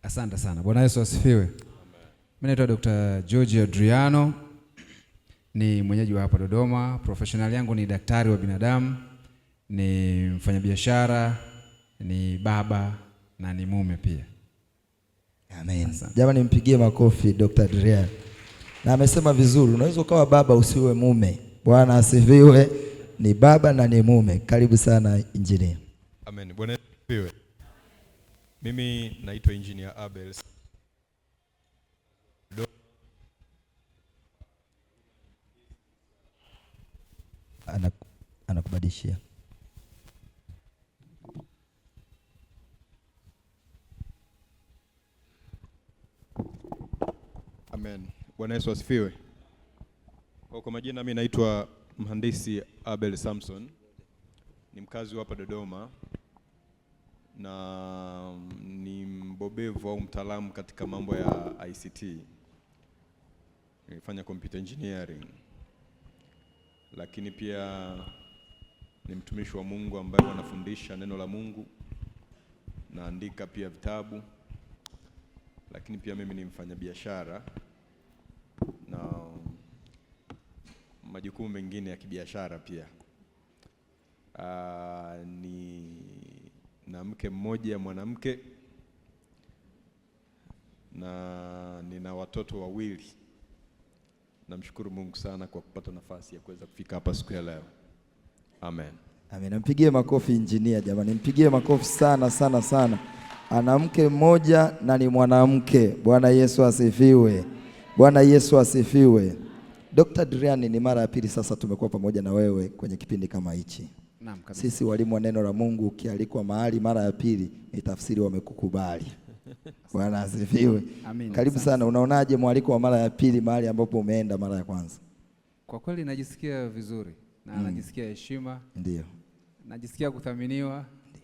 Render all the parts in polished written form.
Asante sana. Bwana Yesu asifiwe. Mimi naitwa Dr. George Adriano, ni mwenyeji wa hapa Dodoma. Professional yangu ni daktari wa binadamu, ni mfanyabiashara, ni baba na ni mume pia. Amen. Jamani, mpigie makofi Dr. Adriano. Na amesema vizuri, unaweza ukawa baba usiwe mume. Bwana asifiwe. Ni baba na ni mume. Karibu sana engineer. Amen. Bwana asifiwe. Mimi naitwa Engineer Abel. Anakubadilishia. Amen. Bwana Yesu asifiwe. Kwa majina mimi naitwa Mhandisi Abel Samson, ni mkazi wa hapa Dodoma na ni mbobevu au mtaalamu katika mambo ya ICT. Nilifanya computer engineering, lakini pia ni mtumishi wa Mungu ambaye wanafundisha neno la Mungu, naandika pia vitabu, lakini pia mimi ni mfanyabiashara na majukumu mengine ya kibiashara pia. Ni na mke mmoja mwanamke na nina watoto wawili. Namshukuru Mungu sana kwa kupata nafasi ya kuweza kufika hapa siku ya leo. Amen. Amen. Mpigie makofi engineer jamani, mpigie makofi sana sana sana. Ana mke mmoja na ni mwanamke. Bwana Yesu asifiwe. Bwana Yesu asifiwe. Dr. Adrian, ni mara ya pili sasa tumekuwa pamoja na wewe kwenye kipindi kama hichi. Naam, kabisa. Sisi walimu wa neno la Mungu, ukialikwa mahali mara ya pili ni tafsiri wamekukubali. Bwana asifiwe. Amina. Karibu sana. Unaonaje mwaliko wa mara ya pili mahali ambapo umeenda mara ya kwanza? Kwa kweli najisikia vizuri na najisikia heshima. Ndio. Najisikia kuthaminiwa. Ndio.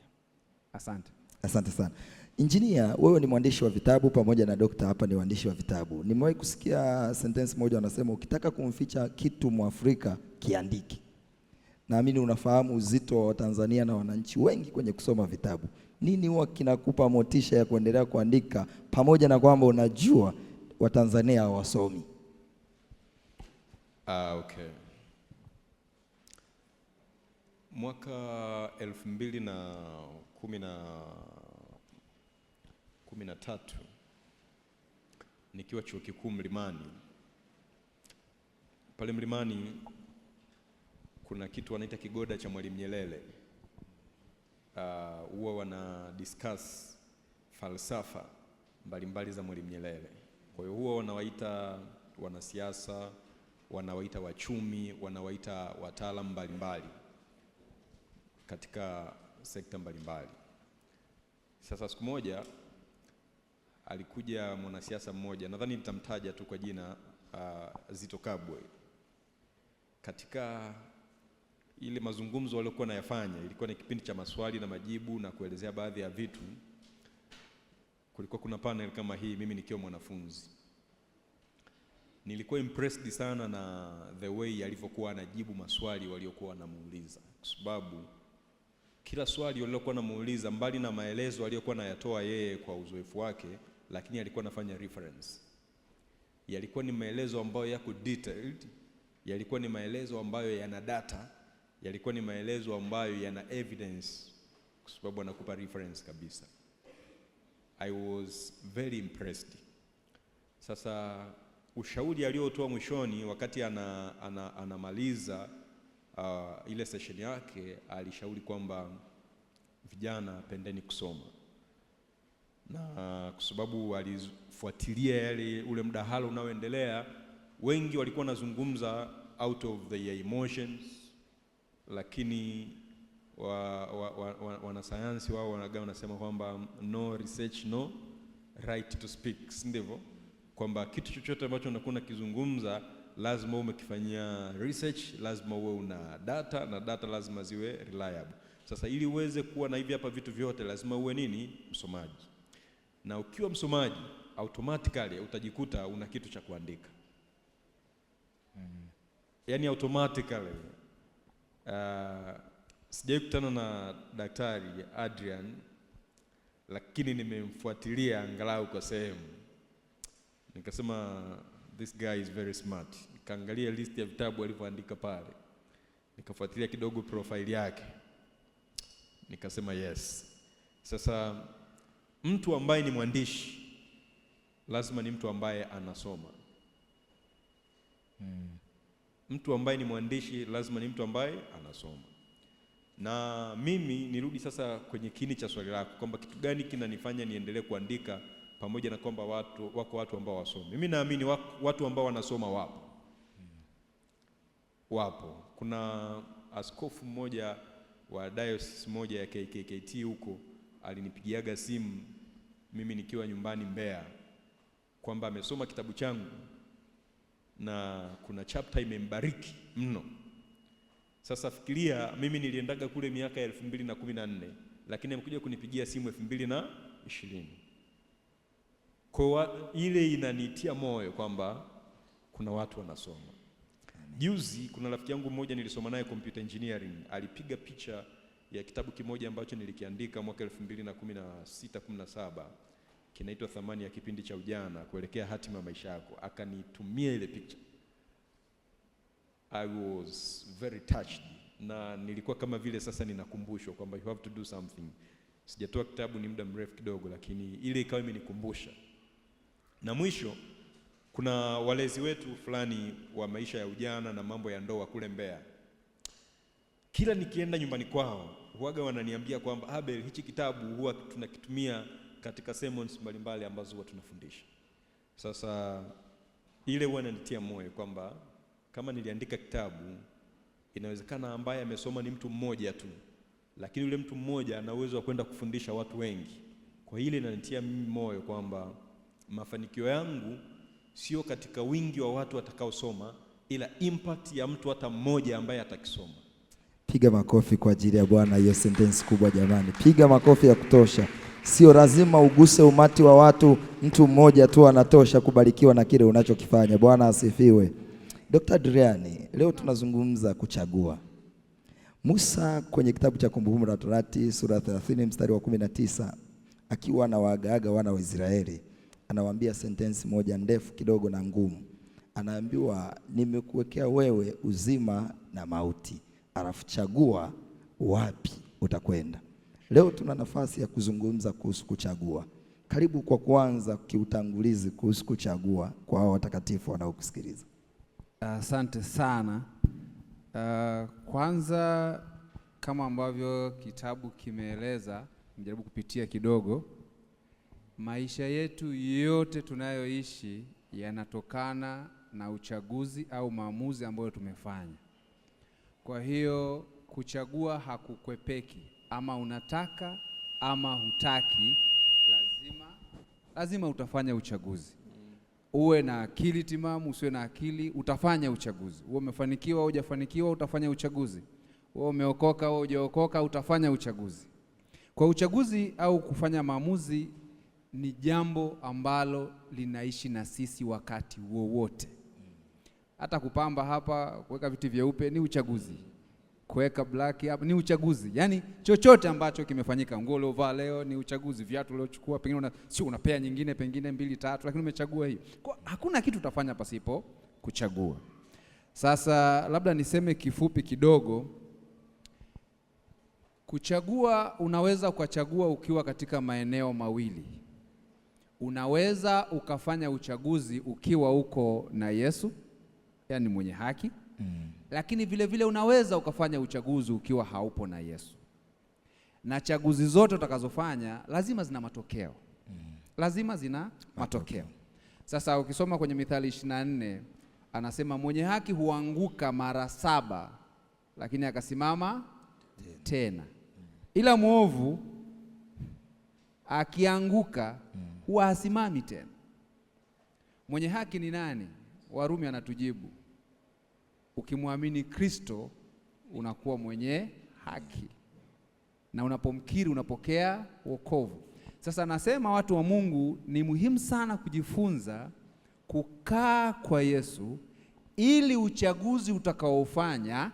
Asante. Asante sana. Engineer, wewe ni mwandishi wa vitabu pamoja na dokta hapa ni waandishi wa vitabu. Nimewahi kusikia sentence moja wanasema ukitaka kumficha kitu Mwafrika kiandike. Naamini unafahamu uzito wa Tanzania na wananchi wengi kwenye kusoma vitabu. Nini huwa kinakupa motisha ya kuendelea kuandika pamoja na kwamba unajua Watanzania hawasomi? Okay. Mwaka 2013 nikiwa chuo kikuu Mlimani. Pale Mlimani kuna kitu wanaita kigoda cha Mwalimu Nyerere. Huwa wana discuss falsafa mbalimbali za Mwalimu Nyerere. Kwa hiyo huwa wanawaita wanasiasa, wanawaita wachumi, wanawaita wataalamu mbalimbali katika sekta mbalimbali. Sasa siku moja alikuja mwanasiasa mmoja, nadhani nitamtaja tu kwa jina, Zitto Kabwe. Katika ile mazungumzo waliokuwa wanayafanya, ilikuwa ni kipindi cha maswali na majibu na kuelezea baadhi ya vitu. Kulikuwa kuna panel kama hii, mimi nikiwa mwanafunzi. Nilikuwa impressed sana na the way alivyokuwa anajibu maswali waliokuwa wanamuuliza, kwa sababu kila swali walilokuwa wanamuuliza, mbali na maelezo aliyokuwa anayatoa yeye kwa uzoefu wake, lakini alikuwa anafanya reference. Yalikuwa ni maelezo ambayo yako detailed, yalikuwa ni maelezo ambayo yana data, yalikuwa ni maelezo ambayo yana evidence, kwa sababu anakupa reference kabisa. I was very impressed. Sasa ushauri aliotoa mwishoni wakati anamaliza ile session yake, alishauri kwamba vijana pendeni kusoma, na kwa sababu alifuatilia yale ule mdahalo unaoendelea, wengi walikuwa wanazungumza out of their emotions, lakini wanasayansi wao wanasema kwamba no research no right to speak, si ndivyo? Kwamba kitu chochote ambacho unakuwa unakizungumza lazima uwe umekifanyia research, lazima uwe una data na data lazima ziwe reliable. Sasa ili uweze kuwa na hivi hapa vitu vyote lazima uwe nini? Msomaji. Na ukiwa msomaji automatically utajikuta una kitu cha kuandika. Yaani automatically. Sijawahi kukutana na Daktari Adrian, lakini nimemfuatilia angalau kwa sehemu. Nikasema this guy is very smart. Nikaangalia list ya vitabu alivyoandika pale, nikafuatilia kidogo profile yake, nikasema yes. Sasa mtu ambaye ni mwandishi lazima ni mtu ambaye anasoma. Mtu ambaye ni mwandishi lazima ni mtu ambaye anasoma. Na mimi nirudi sasa kwenye kiini cha swali lako kwamba kitu gani kinanifanya niendelee kuandika pamoja na kwamba wako watu ambao wasomi. Mimi naamini watu ambao wanasoma wapo. Wapo. Kuna askofu mmoja wa diocese moja ya KKKT huko alinipigiaga simu mimi nikiwa nyumbani Mbeya kwamba amesoma kitabu changu na kuna chapter imembariki mno. Sasa fikiria, mimi niliendaga kule miaka ya 2014, lakini amekuja kunipigia simu 2020. Kwa ile inanitia moyo kwamba kuna watu wanasoma. Juzi kuna rafiki yangu mmoja nilisoma naye computer engineering, alipiga picha ya kitabu kimoja ambacho nilikiandika mwaka 2016 17, kinaitwa Thamani ya Kipindi cha Ujana Kuelekea Hatima ya Maisha Yako. Akanitumia ile picha. I was very touched, na nilikuwa kama vile sasa ninakumbushwa kwamba you have to do something. Sijatoa kitabu ni muda mrefu kidogo, lakini ile ikawa imenikumbusha. Na mwisho kuna walezi wetu fulani wa maisha ya ujana na mambo ya ndoa kule Mbeya. Kila nikienda nyumbani kwao huaga wananiambia kwamba Abel, hichi kitabu huwa tunakitumia katika sermons mbalimbali ambazo huwa tunafundisha. Sasa ile huwa inanitia moyo kwamba kama niliandika kitabu, inawezekana ambaye amesoma ni mtu mmoja tu, lakini yule mtu mmoja ana uwezo wa kwenda kufundisha watu wengi. Kwa ile inanitia mimi moyo kwamba mafanikio yangu sio katika wingi wa watu watakaosoma, ila impact ya mtu hata mmoja ambaye atakisoma. Piga makofi kwa ajili ya Bwana, hiyo sentence kubwa jamani. Piga makofi ya kutosha. Sio lazima uguse umati wa watu, mtu mmoja tu anatosha kubarikiwa na kile unachokifanya. Bwana asifiwe. Dr. Adriani, leo tunazungumza kuchagua. Musa kwenye kitabu cha Kumbukumbu la Torati sura 30 mstari wa 19 akiwa anawaagaaga wana wa Israeli, anawaambia sentence moja ndefu kidogo na ngumu. Anaambiwa, nimekuwekea wewe uzima na mauti, alafu chagua wapi utakwenda. Leo tuna nafasi ya kuzungumza kuhusu kuchagua. Karibu kwa kuanza kiutangulizi kuhusu kuchagua kwa hao watakatifu wanaokusikiliza. Asante sana. Kwanza kama ambavyo kitabu kimeeleza, nijaribu kupitia kidogo. Maisha yetu yote tunayoishi yanatokana na uchaguzi au maamuzi ambayo tumefanya. Kwa hiyo kuchagua hakukwepeki, ama unataka ama hutaki, lazima utafanya uchaguzi. Uwe na akili timamu, usiwe na akili, utafanya uchaguzi. Uwe umefanikiwa au hujafanikiwa, utafanya uchaguzi. Uwe umeokoka au hujaokoka, utafanya uchaguzi. Kwa uchaguzi au kufanya maamuzi ni jambo ambalo linaishi na sisi wakati wowote. Hata kupamba hapa, kuweka viti vyeupe ni uchaguzi. Kuweka black hapa ni uchaguzi. Yaani chochote ambacho kimefanyika, nguo uliovaa leo ni uchaguzi, viatu uliochukua pengine sio unapea nyingine pengine 2 3, lakini umechagua hiyo. Kwa hakuna kitu utafanya pasipo kuchagua. Sasa labda niseme kifupi kidogo. Kuchagua, unaweza ukachagua ukiwa katika maeneo mawili. Unaweza ukafanya uchaguzi ukiwa uko na Yesu, yani mwenye haki. Lakini vile vile unaweza ukafanya uchaguzi ukiwa haupo na Yesu. Na chaguzi zote utakazofanya lazima zina matokeo. Lazima zina matokeo. Sasa ukisoma kwenye Mithali 24 anasema mwenye haki huanguka mara 7 lakini akasimama tena. Ila mwovu akianguka huwa hasimami tena. Mwenye haki ni nani? Warumi anatujibu. Ukimwamini Kristo unakuwa mwenye haki, na unapomkiri unapokea wokovu. Sasa nasema watu wa Mungu, ni muhimu sana kujifunza kukaa kwa Yesu ili uchaguzi utakaofanya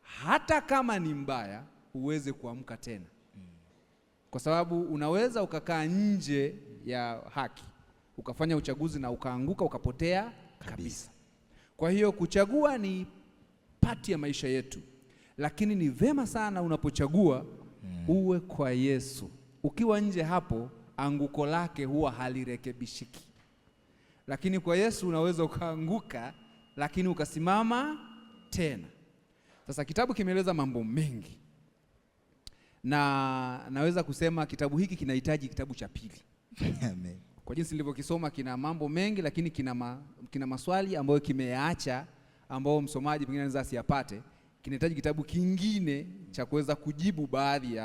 hata kama ni mbaya uweze kuamka tena. Kwa sababu unaweza ukakaa nje ya haki, ukafanya uchaguzi na ukaanguka ukapotea kabisa. Kwa hiyo kuchagua ni part ya maisha yetu, lakini ni vema sana unapochagua uwe kwa Yesu. Ukiwa nje hapo, anguko lake huwa halirekebishiki. Lakini kwa Yesu unaweza ukaanguka, lakini ukasimama tena. Sasa kitabu kimeeleza mambo mengi, na naweza kusema kitabu hiki kinahitaji kitabu cha pili. Amen. Kwa jinsi nilivyokisoma kina mambo mengi, lakini kina maswali ambayo kimeyaacha, ambayo msomaji pengine anaweza asiyapate. Kinahitaji kitabu kingine cha kuweza kujibu baadhi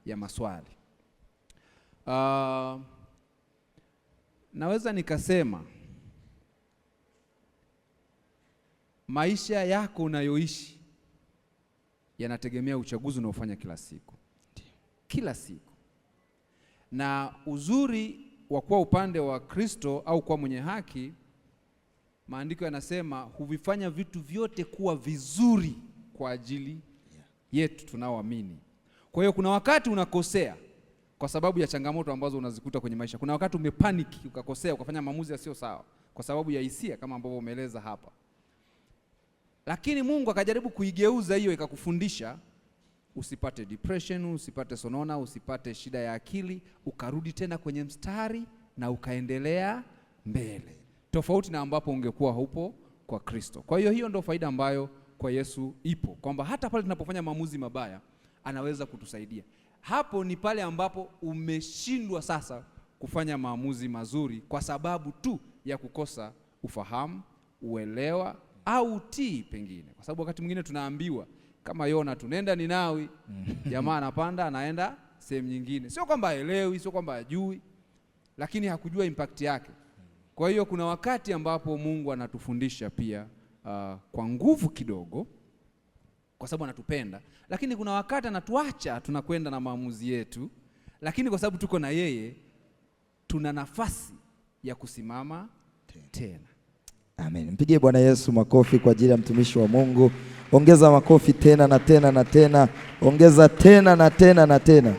ya maswali. Naweza nikasema maisha yako unayoishi yanategemea uchaguzi unaofanya kila siku. Kila siku. Na uzuri wa kuwa upande wa Kristo au kuwa mwenye haki, maandiko yanasema huvifanya vitu vyote kuwa vizuri kwa ajili yetu tunaoamini. Kwa hiyo kuna wakati unakosea kwa sababu ya changamoto ambazo unazikuta kwenye maisha. Kuna wakati umepaniki ukakosea ukafanya maamuzi yasiyo sawa kwa sababu ya hisia kama ambavyo umeeleza hapa. Lakini Mungu akajaribu kuigeuza hiyo ikakufundisha usipate depression, usipate sonona, usipate shida ya akili, ukarudi tena kwenye mstari na ukaendelea mbele. Tofauti na ambapo ungekuwa hupo kwa Kristo. Kwa hiyo hiyo ndio faida ambayo kwa Yesu ipo, kwamba hata pale tunapofanya maamuzi mabaya anaweza kutusaidia. Hapo ni pale ambapo umeshindwa sasa kufanya maamuzi mazuri kwa sababu tu ya kukosa ufahamu, uelewa au utii pengine. Kwa sababu wakati mwingine tunaambiwa kama Yona tu, nenda Ninawi, jamaa anapanda anaenda sehemu nyingine. Sio kwamba haelewi, sio kwamba hajui, lakini hakujua impact yake. Kwa hiyo kuna wakati ambapo Mungu anatufundisha pia kwa nguvu kidogo kwa sababu anatupenda, lakini kuna wakati anatuacha tunakwenda na maamuzi yetu, lakini kwa sababu tuko na yeye tuna nafasi ya kusimama tena. Amen. Mpigie Bwana Yesu makofi kwa ajili ya mtumishi wa Mungu. Ongeza makofi tena na tena na tena. Ongeza tena na tena na tena.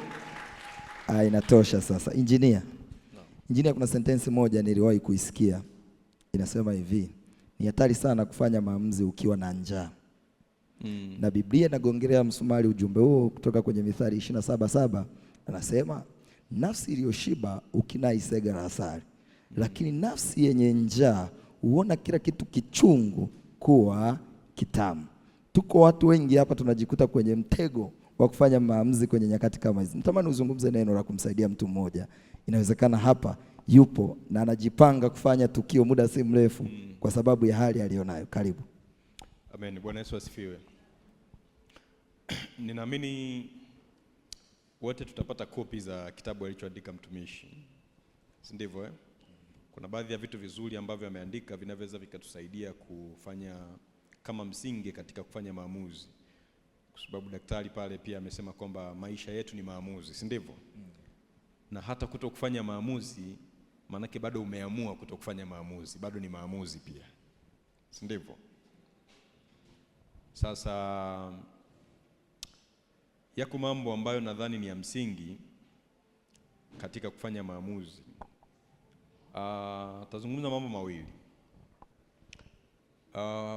Inatosha sasa. Engineer. Engineer, kuna sentensi moja niliwahi kuisikia. Inasema hivi: ni hatari sana kufanya maamuzi ukiwa na njaa. Na Biblia inagongelea msumari ujumbe huo kutoka kwenye Mithali 27:7. Anasema nafsi iliyoshiba ukinai sega la asali, lakini nafsi yenye njaa huona kila kitu kichungu kuwa kitamu. Tuko watu wengi hapa tunajikuta kwenye mtego wa kufanya maamuzi kwenye nyakati kama hizi. Natamani uzungumze neno la kumsaidia mtu mmoja. Inawezekana hapa yupo na anajipanga kufanya tukio muda si mrefu kwa sababu ya hali alionayo. Karibu. Amen. Bwana Yesu asifiwe. Ninaamini wote tutapata kopi za kitabu alichoandika mtumishi, si ndivyo? Kuna baadhi ya vitu vizuri ambavyo ameandika vinaweza vikatusaidia kufanya kama msingi katika kufanya maamuzi, kwa sababu daktari pale pia amesema kwamba maisha yetu ni maamuzi, si ndivyo? Na hata kutokufanya maamuzi, maanake bado umeamua kutokufanya maamuzi, bado ni maamuzi pia, si ndivyo? Sasa yako mambo ambayo nadhani ni ya msingi katika kufanya maamuzi. Tazungumza mambo mawili.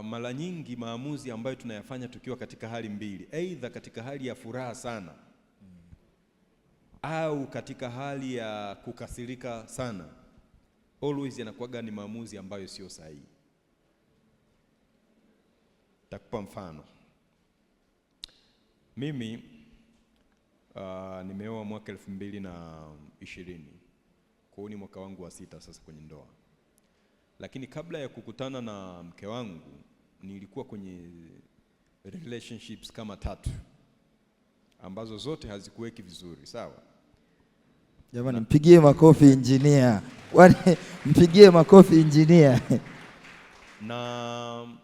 Mara nyingi maamuzi ambayo tunayafanya tukiwa katika hali mbili, aidha katika hali ya furaha sana au katika hali ya kukasirika sana, always yanakuwaga ni maamuzi ambayo sio sahihi. Takupa mfano. Mimi nimeoa mwaka 2020. Kwa hiyo ni mwaka wangu wa 6 sasa kwenye ndoa. Lakini kabla ya kukutana na mke wangu nilikuwa kwenye relationships kama 3 ambazo zote hazikuweki vizuri, sawa? Jamani, mpigie makofi engineer. Mpigie makofi engineer. Na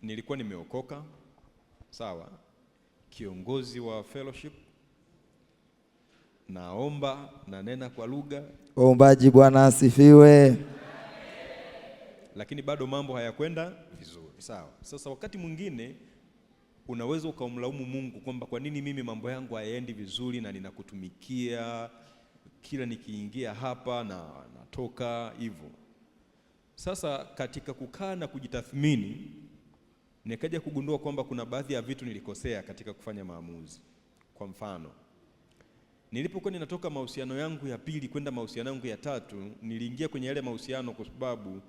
nilikuwa nimeokoka, sawa? Kiongozi wa fellowship, naomba, nanena kwa lugha. Waombaji, Bwana asifiwe. Lakini bado mambo hayakwenda vizuri, sawa? Sasa wakati mwingine Unaweza ukamlaumu Mungu kwamba kwa nini mimi mambo yangu hayaendi vizuri na ninakutumikia kila nikiingia hapa na natoka hivyo. Sasa katika kukaa na kujitathmini, nikaja kugundua kwamba kuna baadhi ya vitu nilikosea katika kufanya maamuzi. Kwa mfano, nilipokuwa ninatoka mahusiano yangu ya pili kwenda mahusiano yangu ya tatu, niliingia kwenye yale mahusiano kwa sababu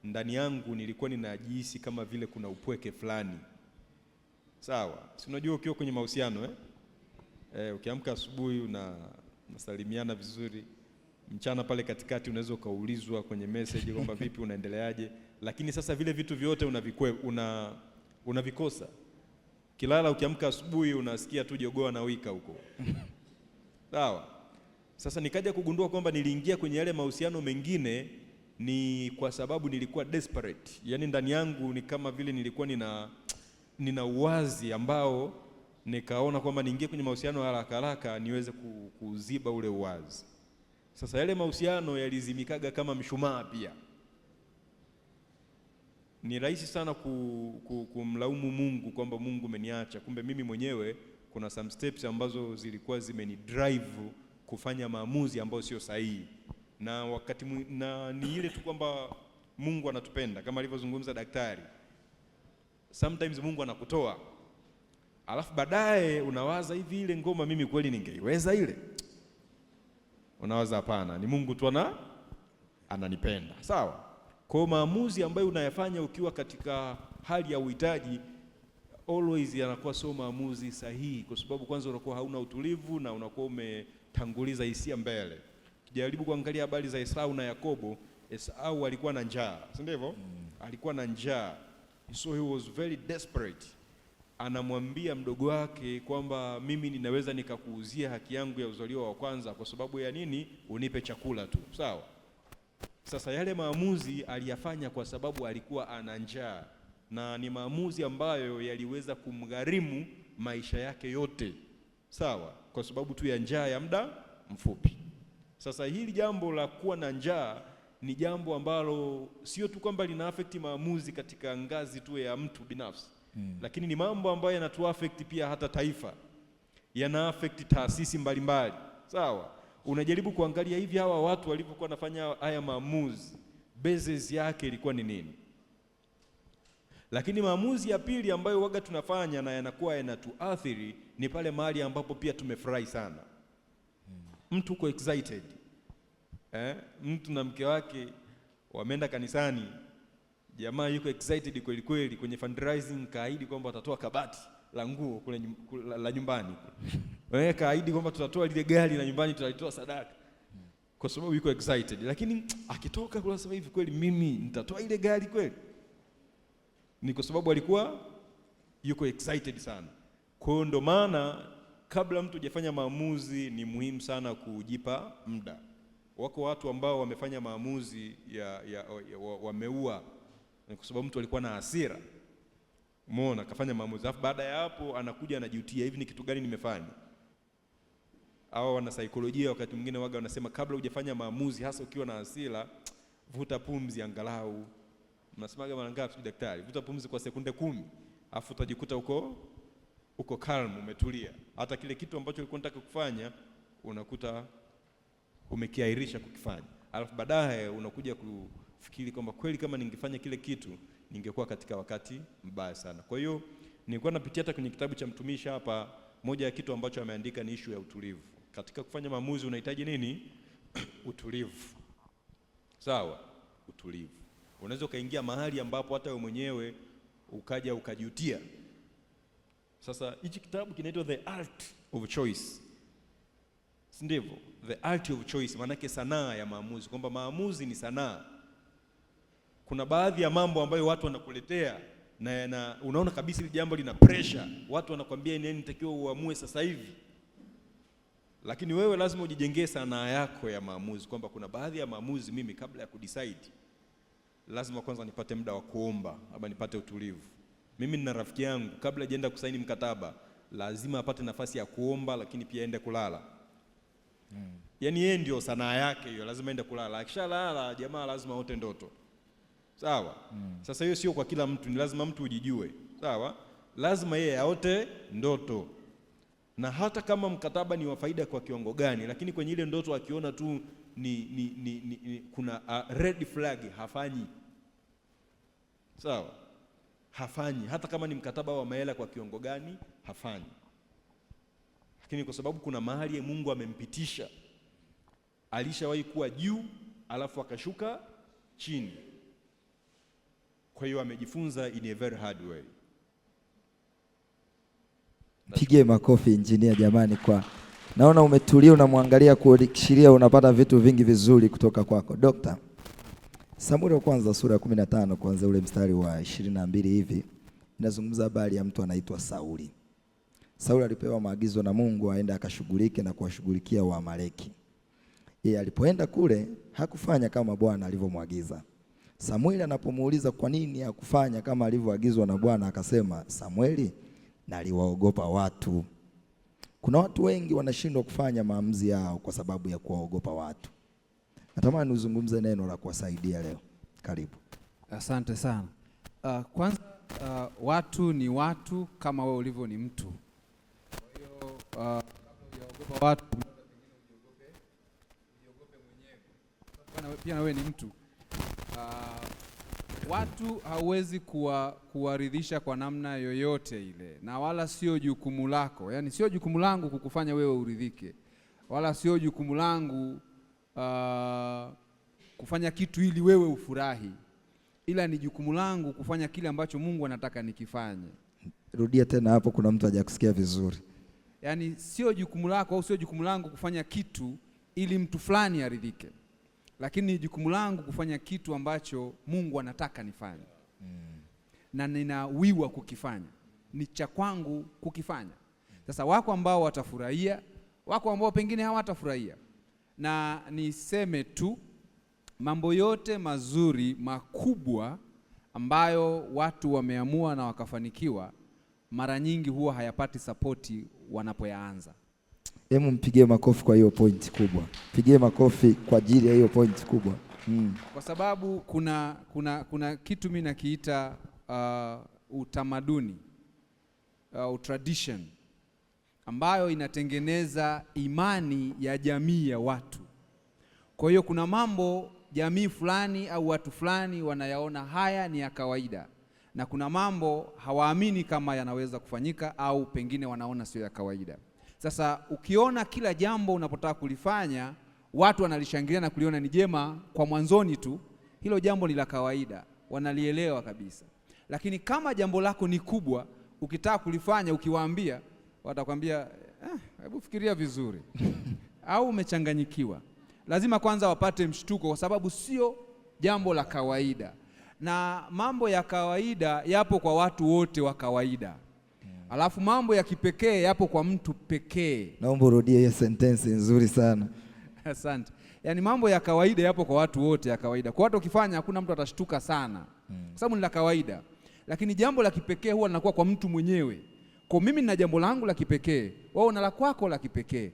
ndani yangu nilikuwa ninajihisi kama vile kuna upweke fulani. Sawa, si unajua ukiwa kwenye mahusiano ukiamka asubuhi unasalimiana vizuri, mchana pale katikati unaweza ukaulizwa kwenye message kwamba vipi, unaendeleaje, lakini sasa vile vitu vyote unavikosa. Kilala ukiamka asubuhi unasikia tu jogoo anawika huko. Sawa. Sasa nikaja kugundua kwamba niliingia kwenye yale mahusiano mengine ni kwa sababu nilikuwa desperate. Yaani ndani yangu ni kama vile nilikuwa nina uwazi ambao nikaona kwamba niingie kwenye mahusiano haraka haraka niweze kuziba ule uwazi. Sasa yale mahusiano yalizimikaga kama mshumaa pia. Ni rahisi sana kumlaumu Mungu kwamba Mungu umeniacha, kumbe mimi mwenyewe kuna some steps ambazo zilikuwa zimenidrive kufanya maamuzi ambayo sio sahihi. Na wakati na ni ile tu kwamba Mungu anatupenda kama alivyozungumza daktari. Sometimes Mungu anakutoa, alafu baadaye unawaza hivi, ile ngoma mimi kweli ningeiweza ile? Unawaza hapana, ni Mungu tu ananipenda. Sawa. Kwa hiyo maamuzi ambayo unayafanya ukiwa katika hali ya uhitaji always yanakuwa sio maamuzi sahihi, kwa sababu kwanza unakuwa hauna utulivu na unakuwa umetanguliza hisia mbele. Kijaribu kuangalia habari za Esau na Yakobo, Esau alikuwa na njaa, si ndivyo? Alikuwa na njaa, so he was very desperate. Anamwambia mdogo wake kwamba mimi ninaweza nikakuuzia haki yangu ya uzaliwa wa kwanza kwa sababu ya nini? Unipe chakula tu. Sawa. Sasa yale maamuzi aliyafanya kwa sababu alikuwa ana njaa, na ni maamuzi ambayo yaliweza kumgharimu maisha yake yote. Sawa, kwa sababu tu ya njaa ya muda mfupi. Sasa hili jambo la kuwa na njaa ni jambo ambalo sio tu kwamba lina affect maamuzi katika ngazi tu ya mtu binafsi, lakini ni mambo ambayo yanatu affect pia hata taifa, yana affect taasisi mbalimbali. Sawa, unajaribu kuangalia hivi hawa watu walivyokuwa wanafanya haya maamuzi, basis yake ilikuwa ni nini? Lakini maamuzi ya pili ambayo waga tunafanya na yanakuwa yanatuathiri ni pale mahali ambapo pia tumefurahi sana. Mtu uko excited. Mtu na mke wake wameenda kanisani, jamaa yuko excited kweli kweli, kwenye fundraising kaahidi kwamba watatoa kabati la nguo kule la nyumbani. Kaahidi kwamba tutatoa lile gari la nyumbani, tutalitoa sadaka. Kwa sababu yuko excited. Lakini akitoka kule anasema hivi, kweli mimi nitatoa ile gari kweli? Ni kwa sababu alikuwa yuko excited sana. Kwa hiyo ndo maana kabla mtu hajafanya maamuzi ni muhimu sana kujipa muda. Wako watu ambao wamefanya maamuzi wameua kwa sababu mtu alikuwa na hasira. Umeona, akafanya maamuzi. Alafu baada ya hapo anakuja anajutia, hivi ni kitu gani nimefanya? Hawa wana saikolojia wakati mwingine waga wanasema kabla hujafanya maamuzi, hasa ukiwa na hasira, vuta pumzi angalau. Mnasemaga mara ngapi daktari? Vuta pumzi kwa sekunde 10, alafu utajikuta uko calm, umetulia. Hata kile kitu ambacho ulikuwa unataka kufanya unakuta umekiahirisha kukifanya. Alafu baadaye unakuja kufikiri kwamba kweli kama ningefanya kile kitu ningekuwa katika wakati mbaya sana. Kwa hiyo nilikuwa napitia hata kwenye kitabu cha mtumishi hapa, moja ya kitu ambacho ameandika ni issue ya utulivu. Katika kufanya maamuzi unahitaji nini? Utulivu. Sawa? Utulivu. Unaweza ukaingia mahali ambapo hata wewe mwenyewe ukaja ukajutia. Sasa hichi kitabu kinaitwa The Art of Choice. Si ndivyo? The Art of Choice, maana yake sanaa ya maamuzi, kwamba maamuzi ni sanaa. Kuna baadhi ya mambo ambayo watu wanakuletea na unaona kabisa hili jambo lina pressure, watu wanakuambia nini nitakiwa uamue sasa hivi. Lakini wewe lazima ujijengee sanaa yako ya maamuzi, kwamba kuna baadhi ya maamuzi mimi kabla ya kudecide lazima kwanza nipate muda wa kuomba ama nipate utulivu. Mimi nina rafiki yangu kabla hajaenda kusaini mkataba lazima apate nafasi ya kuomba, lakini pia aende kulala. Yaani yeye ndio sanaa yake hiyo, lazima aende kulala. Akishalala jamaa lazima aote ndoto. Sawa? Sasa hiyo sio kwa kila mtu, ni lazima mtu ujijue. Sawa? Lazima yeye aote ndoto, na hata kama mkataba ni wa faida kwa kiwango gani, lakini kwenye ile ndoto akiona tu ni kuna red flag hafanyi. Sawa, hafanyi. Hata kama ni mkataba wa mahela kwa kiwango gani hafanyi. Lakini kwa sababu kuna mahali Mungu amempitisha, alishawahi kuwa juu alafu akashuka chini, kwa hiyo amejifunza in a very hard way. Pigie makofi injinia jamani, kwa naona umetulia, unamwangalia kuashiria unapata vitu vingi vizuri kutoka kwako. Dokta, Samueli wa kwanza sura ya 15 kuanzia ule mstari wa 22 hivi inazungumza habari ya mtu anaitwa Sauli. Sauli alipewa maagizo na Mungu aende akashughulike na kuwashughulikia Waamaleki. Yeye alipoenda kule hakufanya kama Bwana alivyomwagiza. Samueli anapomuuliza kwa nini hakufanya kama alivyoagizwa na Bwana, akasema, Samueli, naliwaogopa watu. Kuna watu wengi wanashindwa kufanya maamuzi yao kwa sababu ya kuwaogopa watu. Natamani uzungumze neno la kuwasaidia leo. Karibu. Asante sana. Kwanza watu ni watu kama wewe ulivyo ni mtu. Kwa hiyo kabla hujaogopa watu, ujiogope mwenyewe. Pia na wewe ni mtu. Watu hauwezi kuwaridhisha kwa namna yoyote ile, na wala sio jukumu lako. Yaani sio jukumu langu kukufanya wewe uridhike, wala sio jukumu langu kufanya kitu ili wewe ufurahi, ila ni jukumu langu kufanya kile ambacho Mungu anataka nikifanye. Rudia tena hapo, kuna mtu hajakusikia vizuri. Yaani sio jukumu lako au sio jukumu langu kufanya kitu ili mtu fulani aridhike, lakini ni jukumu langu kufanya kitu ambacho Mungu anataka nifanye. Na ninawiwa kukifanya, ni cha kwangu kukifanya. Sasa wako ambao watafurahia, wako ambao pengine hawatafurahia. Na niseme tu, mambo yote mazuri makubwa ambayo watu wameamua na wakafanikiwa, mara nyingi huwa hayapati sapoti wanapoyaanza. Hebu mpigie makofi kwa hiyo point kubwa. Pigie makofi kwa ajili ya hiyo point kubwa. Kwa sababu kuna kitu mimi nakiita utamaduni, tradition ambayo inatengeneza imani ya jamii ya watu. Kwa hiyo kuna mambo jamii fulani au watu fulani wanayaona haya ni ya kawaida, na kuna mambo hawaamini kama yanaweza kufanyika au pengine wanaona sio ya kawaida. Sasa ukiona kila jambo unapotaka kulifanya watu wanalishangilia na kuliona ni jema kwa mwanzoni tu, hilo jambo ni la kawaida, wanalielewa kabisa. Lakini kama jambo lako ni kubwa, ukitaka kulifanya ukiwaambia, watakwambia hebu fikiria vizuri au umechanganyikiwa. Lazima kwanza wapate mshtuko, kwa sababu sio jambo la kawaida. Na mambo ya kawaida yapo kwa watu wote wa kawaida. Alafu mambo ya kipekee yapo kwa mtu pekee. Naomba urudie hiyo sentence nzuri sana. Asante. Yaani mambo ya kawaida yapo kwa watu wote ya kawaida. Kwa watu ukifanya hakuna mtu atashtuka sana. Kwa sababu ni la kawaida. Lakini jambo la kipekee huwa linakuwa kwa mtu mwenyewe. Kwa mimi nina jambo langu la kipekee, wewe una la kwako la kipekee.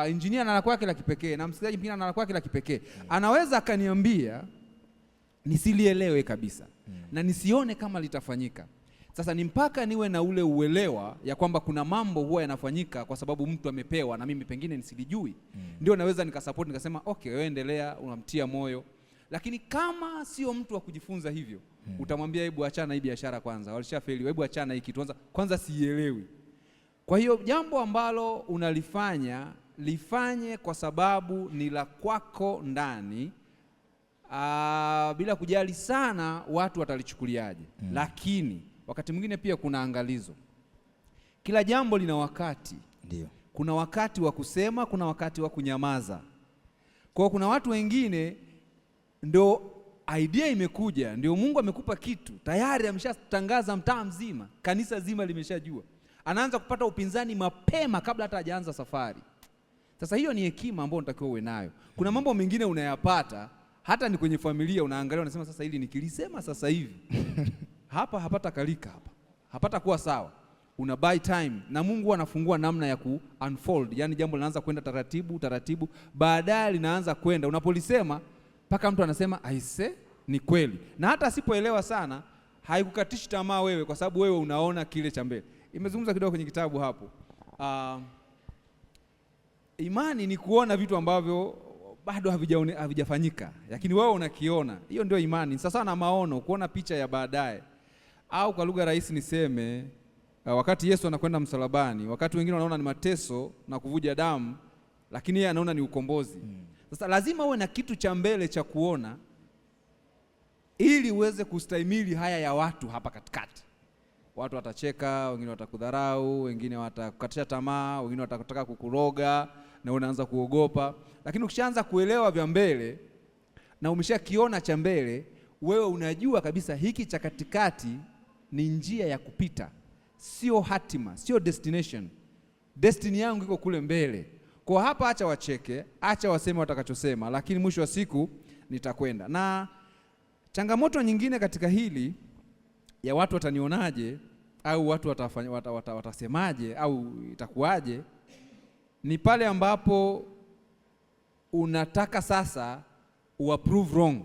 Engineer ana la kwake la kipekee, na msikilizaji mwingine ana la kwake la kipekee. Anaweza akaniambia nisilielewe kabisa na nisione kama litafanyika. Sasa ni mpaka niwe na ule uelewa ya kwamba kuna mambo huwa yanafanyika kwa sababu mtu amepewa na mimi pengine nisilijui. Ndio naweza nikasupport nikasema okay, wewe endelea, unamtia moyo. Lakini kama sio mtu wa kujifunza hivyo, utamwambia hebu achana hii biashara kwanza, walishafeli, hebu achana hii kitu kwanza sielewi. Kwa hiyo jambo ambalo unalifanya lifanye kwa sababu ni la kwako ndani, bila kujali sana watu watalichukuliaje. Lakini wakati mwingine pia kuna angalizo. Kila jambo lina wakati. Ndio. Kuna wakati wa kusema, kuna wakati wa kunyamaza. Kwa hiyo kuna watu wengine ndio idea imekuja, ndio Mungu amekupa kitu, tayari ameshatangaza mtaa mzima, kanisa zima limeshajua. Anaanza kupata upinzani mapema kabla hata hajaanza safari. Sasa hiyo ni hekima ambayo unatakiwa uwe nayo. Kuna mambo mengine unayapata hata ni kwenye familia, unaangalia unasema sasa hili nikilisema sasa hivi hapa hapata kalika, hapa hapata kuwa sawa. Una buy time na Mungu anafungua namna ya ku unfold, yani jambo linaanza kwenda taratibu taratibu, baadaye linaanza kwenda unapolisema mpaka mtu anasema aise, ni kweli. Na hata asipoelewa sana Haikukatishi tamaa wewe, kwa sababu wewe unaona kile cha mbele. Imezungumza kidogo kwenye kitabu hapo. Imani ni kuona vitu ambavyo bado havijafanyika, lakini wewe unakiona. Hiyo ndio imani. Sasa na maono, kuona picha ya baadaye. Au kwa lugha rahisi niseme, wakati Yesu anakwenda msalabani, wakati wengine wanaona ni mateso na kuvuja damu, lakini yeye anaona ni ukombozi. Sasa lazima uwe na kitu cha mbele cha kuona ili uweze kustahimili haya ya watu hapa katikati. Watu watacheka, wengine watakudharau, wengine watakukatisha tamaa, wengine watakutaka kukuroga na unaanza kuogopa. Lakini ukishaanza kuelewa vya mbele na umeshakiona cha mbele, wewe unajua kabisa hiki cha katikati ni njia ya kupita, sio hatima, sio destination. Destiny yangu iko kule mbele. Kwa hapa acha wacheke, acha waseme watakachosema, lakini mwisho wa siku nitakwenda. Na changamoto nyingine katika hili ya watu watanionaje au watu watasemaje au itakuwaje, ni pale ambapo unataka sasa uapprove wrong.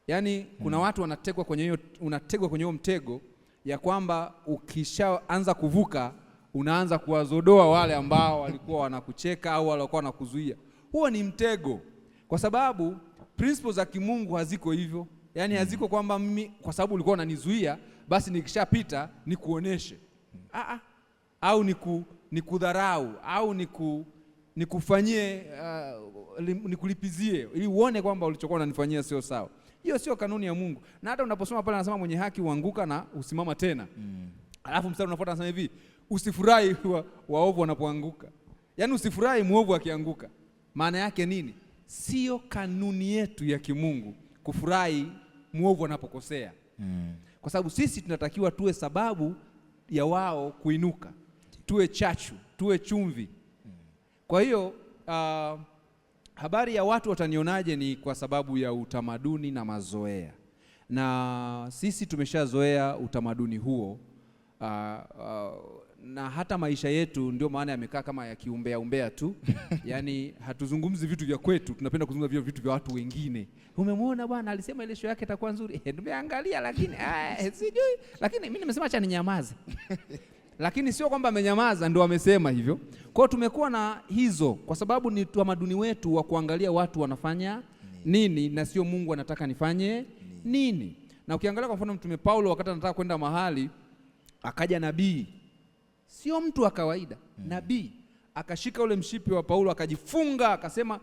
Yaani kuna watu wanategwa kwenye hiyo, unategwa kwenye huo mtego ya kwamba ukishaanza kuvuka unaanza kuwazodoa wale ambao walikuwa wanakucheka au wale walikuwa wanakuzuia. Huo ni mtego, kwa sababu principles za kimungu haziko hivyo. Yaani haziko kwamba mimi kwa sababu ulikuwa unanizuia basi nikishapita nikuoneshe. Au nikudharau au nikufanyie, nikulipizie ili uone kwamba ulichokuwa unanifanyia sio sawa. Hiyo sio kanuni ya Mungu. Na hata unaposoma pale anasema mwenye haki huanguka na usimama tena. Alafu mstari unafuata anasema hivi, usifurahi waovu wanapoanguka. Yaani usifurahi muovu akianguka. Maana yake nini? Sio kanuni yetu ya kimungu kufurahi muovu anapokosea. Kwa sababu sisi tunatakiwa tuwe sababu ya wao kuinuka, tuwe chachu, tuwe chumvi. Kwa hiyo habari ya watu watanionaje ni kwa sababu ya utamaduni na mazoea, na sisi tumeshazoea utamaduni huo. Na hata maisha yetu ndio maana yamekaa kama ya kiumbea umbea tu. Yaani hatuzungumzi vitu vya kwetu, tunapenda kuzungumza vitu vya watu wengine. Umemwona bwana alisema ile show yake itakuwa nzuri. Nimeangalia lakini sijui, lakini mimi nimesema acha ninyamaze. Lakini sio kwamba amenyamaza ndio amesema hivyo. Kwa hiyo tumekuwa na hizo kwa sababu ni utamaduni wetu wa kuangalia watu wanafanya nini na sio Mungu anataka nifanye nini. Na ukiangalia kwa mfano Mtume Paulo wakati anataka kwenda mahali akaja nabii, sio mtu wa kawaida, nabii akashika ule mshipi wa Paulo akajifunga, akasema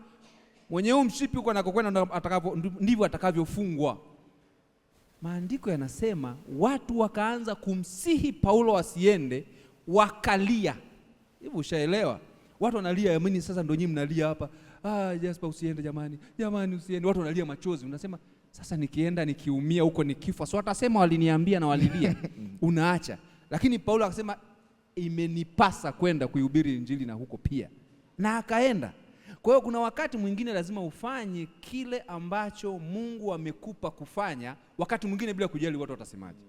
mwenye huu mshipi huko anakokwenda ndivyo atakavyofungwa. Maandiko yanasema watu wakaanza kumsihi Paulo asiende, wakalia. Hivi ushaelewa? Watu wanalia, amini sasa ndio nyinyi mnalia hapa. Jasper usiende jamani. Jamani usiende. Watu wanalia machozi. Unasema sasa nikienda nikiumia huko nikifa, so watasema waliniambia na walilia. Unaacha. Lakini Paulo akasema imenipasa kwenda kuihubiri Injili na huko pia. Na akaenda. Kwa hiyo kuna wakati mwingine lazima ufanye kile ambacho Mungu amekupa kufanya, wakati mwingine bila kujali watu watasemaje.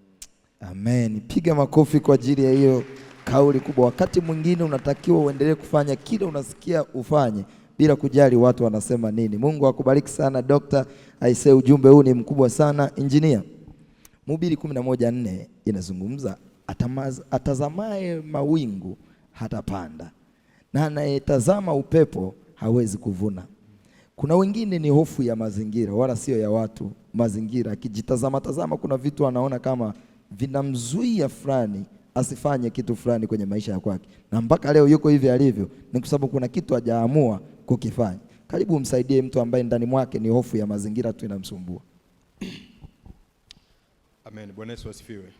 Amen. Piga makofi kwa ajili ya hiyo kauli kubwa. Wakati mwingine unatakiwa uendelee kufanya kile unasikia ufanye bila kujali watu wanasema nini. Mungu akubariki sana Dr. Aise, ujumbe huu ni mkubwa sana. Engineer, Mhubiri 11:4 inazungumza atazamaye mawingu hatapanda, na anayetazama upepo hawezi kuvuna. Kuna wengine ni hofu ya mazingira, wala sio ya watu. Mazingira, akijitazama tazama kuna vitu anaona kama vinamzuia fulani asifanye kitu fulani kwenye maisha ya kwake, na mpaka leo yuko hivi alivyo ni kwa sababu kuna kitu hajaamua kukifanya. Karibu umsaidie mtu ambaye ndani mwake ni hofu ya mazingira tu inamsumbua. Amen. Bwana Yesu asifiwe.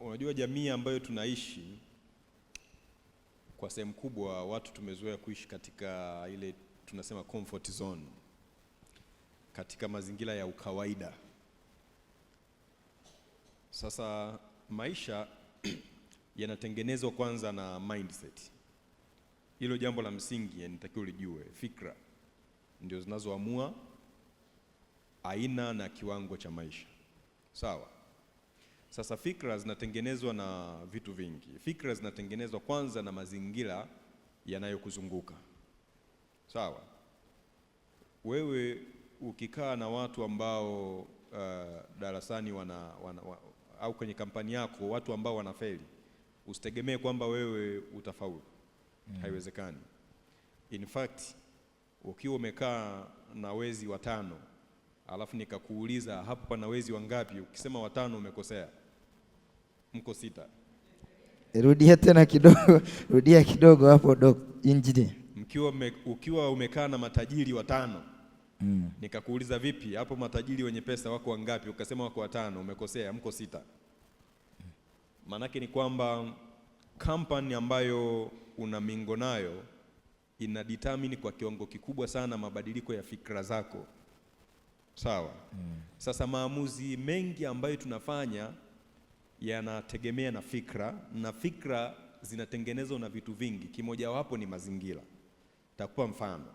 Unajua jamii ambayo tunaishi kwa sehemu kubwa watu tumezoea kuishi katika ile tunasema comfort zone, katika mazingira ya ukawaida. Sasa maisha yanatengenezwa kwanza na mindset. Hilo jambo la msingi nitakiwa ulijue. Fikra ndio zinazoamua aina na kiwango cha maisha. Sawa? Sasa fikra zinatengenezwa na vitu vingi. Fikra zinatengenezwa kwanza na mazingira yanayokuzunguka. Sawa? Wewe Ukikaa na watu ambao darasani au kwenye kampani yako watu ambao wanafeli, usitegemee kwamba wewe utafaulu. Haiwezekani. In fact, ukiwa umekaa na wezi watano alafu nikakuuliza hapo pana wezi wangapi, ukisema watano umekosea, mko sita. Rudia tena kidogo, rudia kidogo hapo doc engineer. Ukiwa umekaa na matajiri watano nikakuuliza vipi hapo matajiri wenye pesa wako wangapi, ukasema wako watano, umekosea, mko sita. Maanake ni kwamba company ambayo una mingle nayo ina determine kwa kiwango kikubwa sana mabadiliko ya fikra zako, sawa? Sasa maamuzi mengi ambayo tunafanya yanategemea na fikra, na fikra zinatengenezwa na vitu vingi, kimojawapo ni mazingira. Takupa mfano.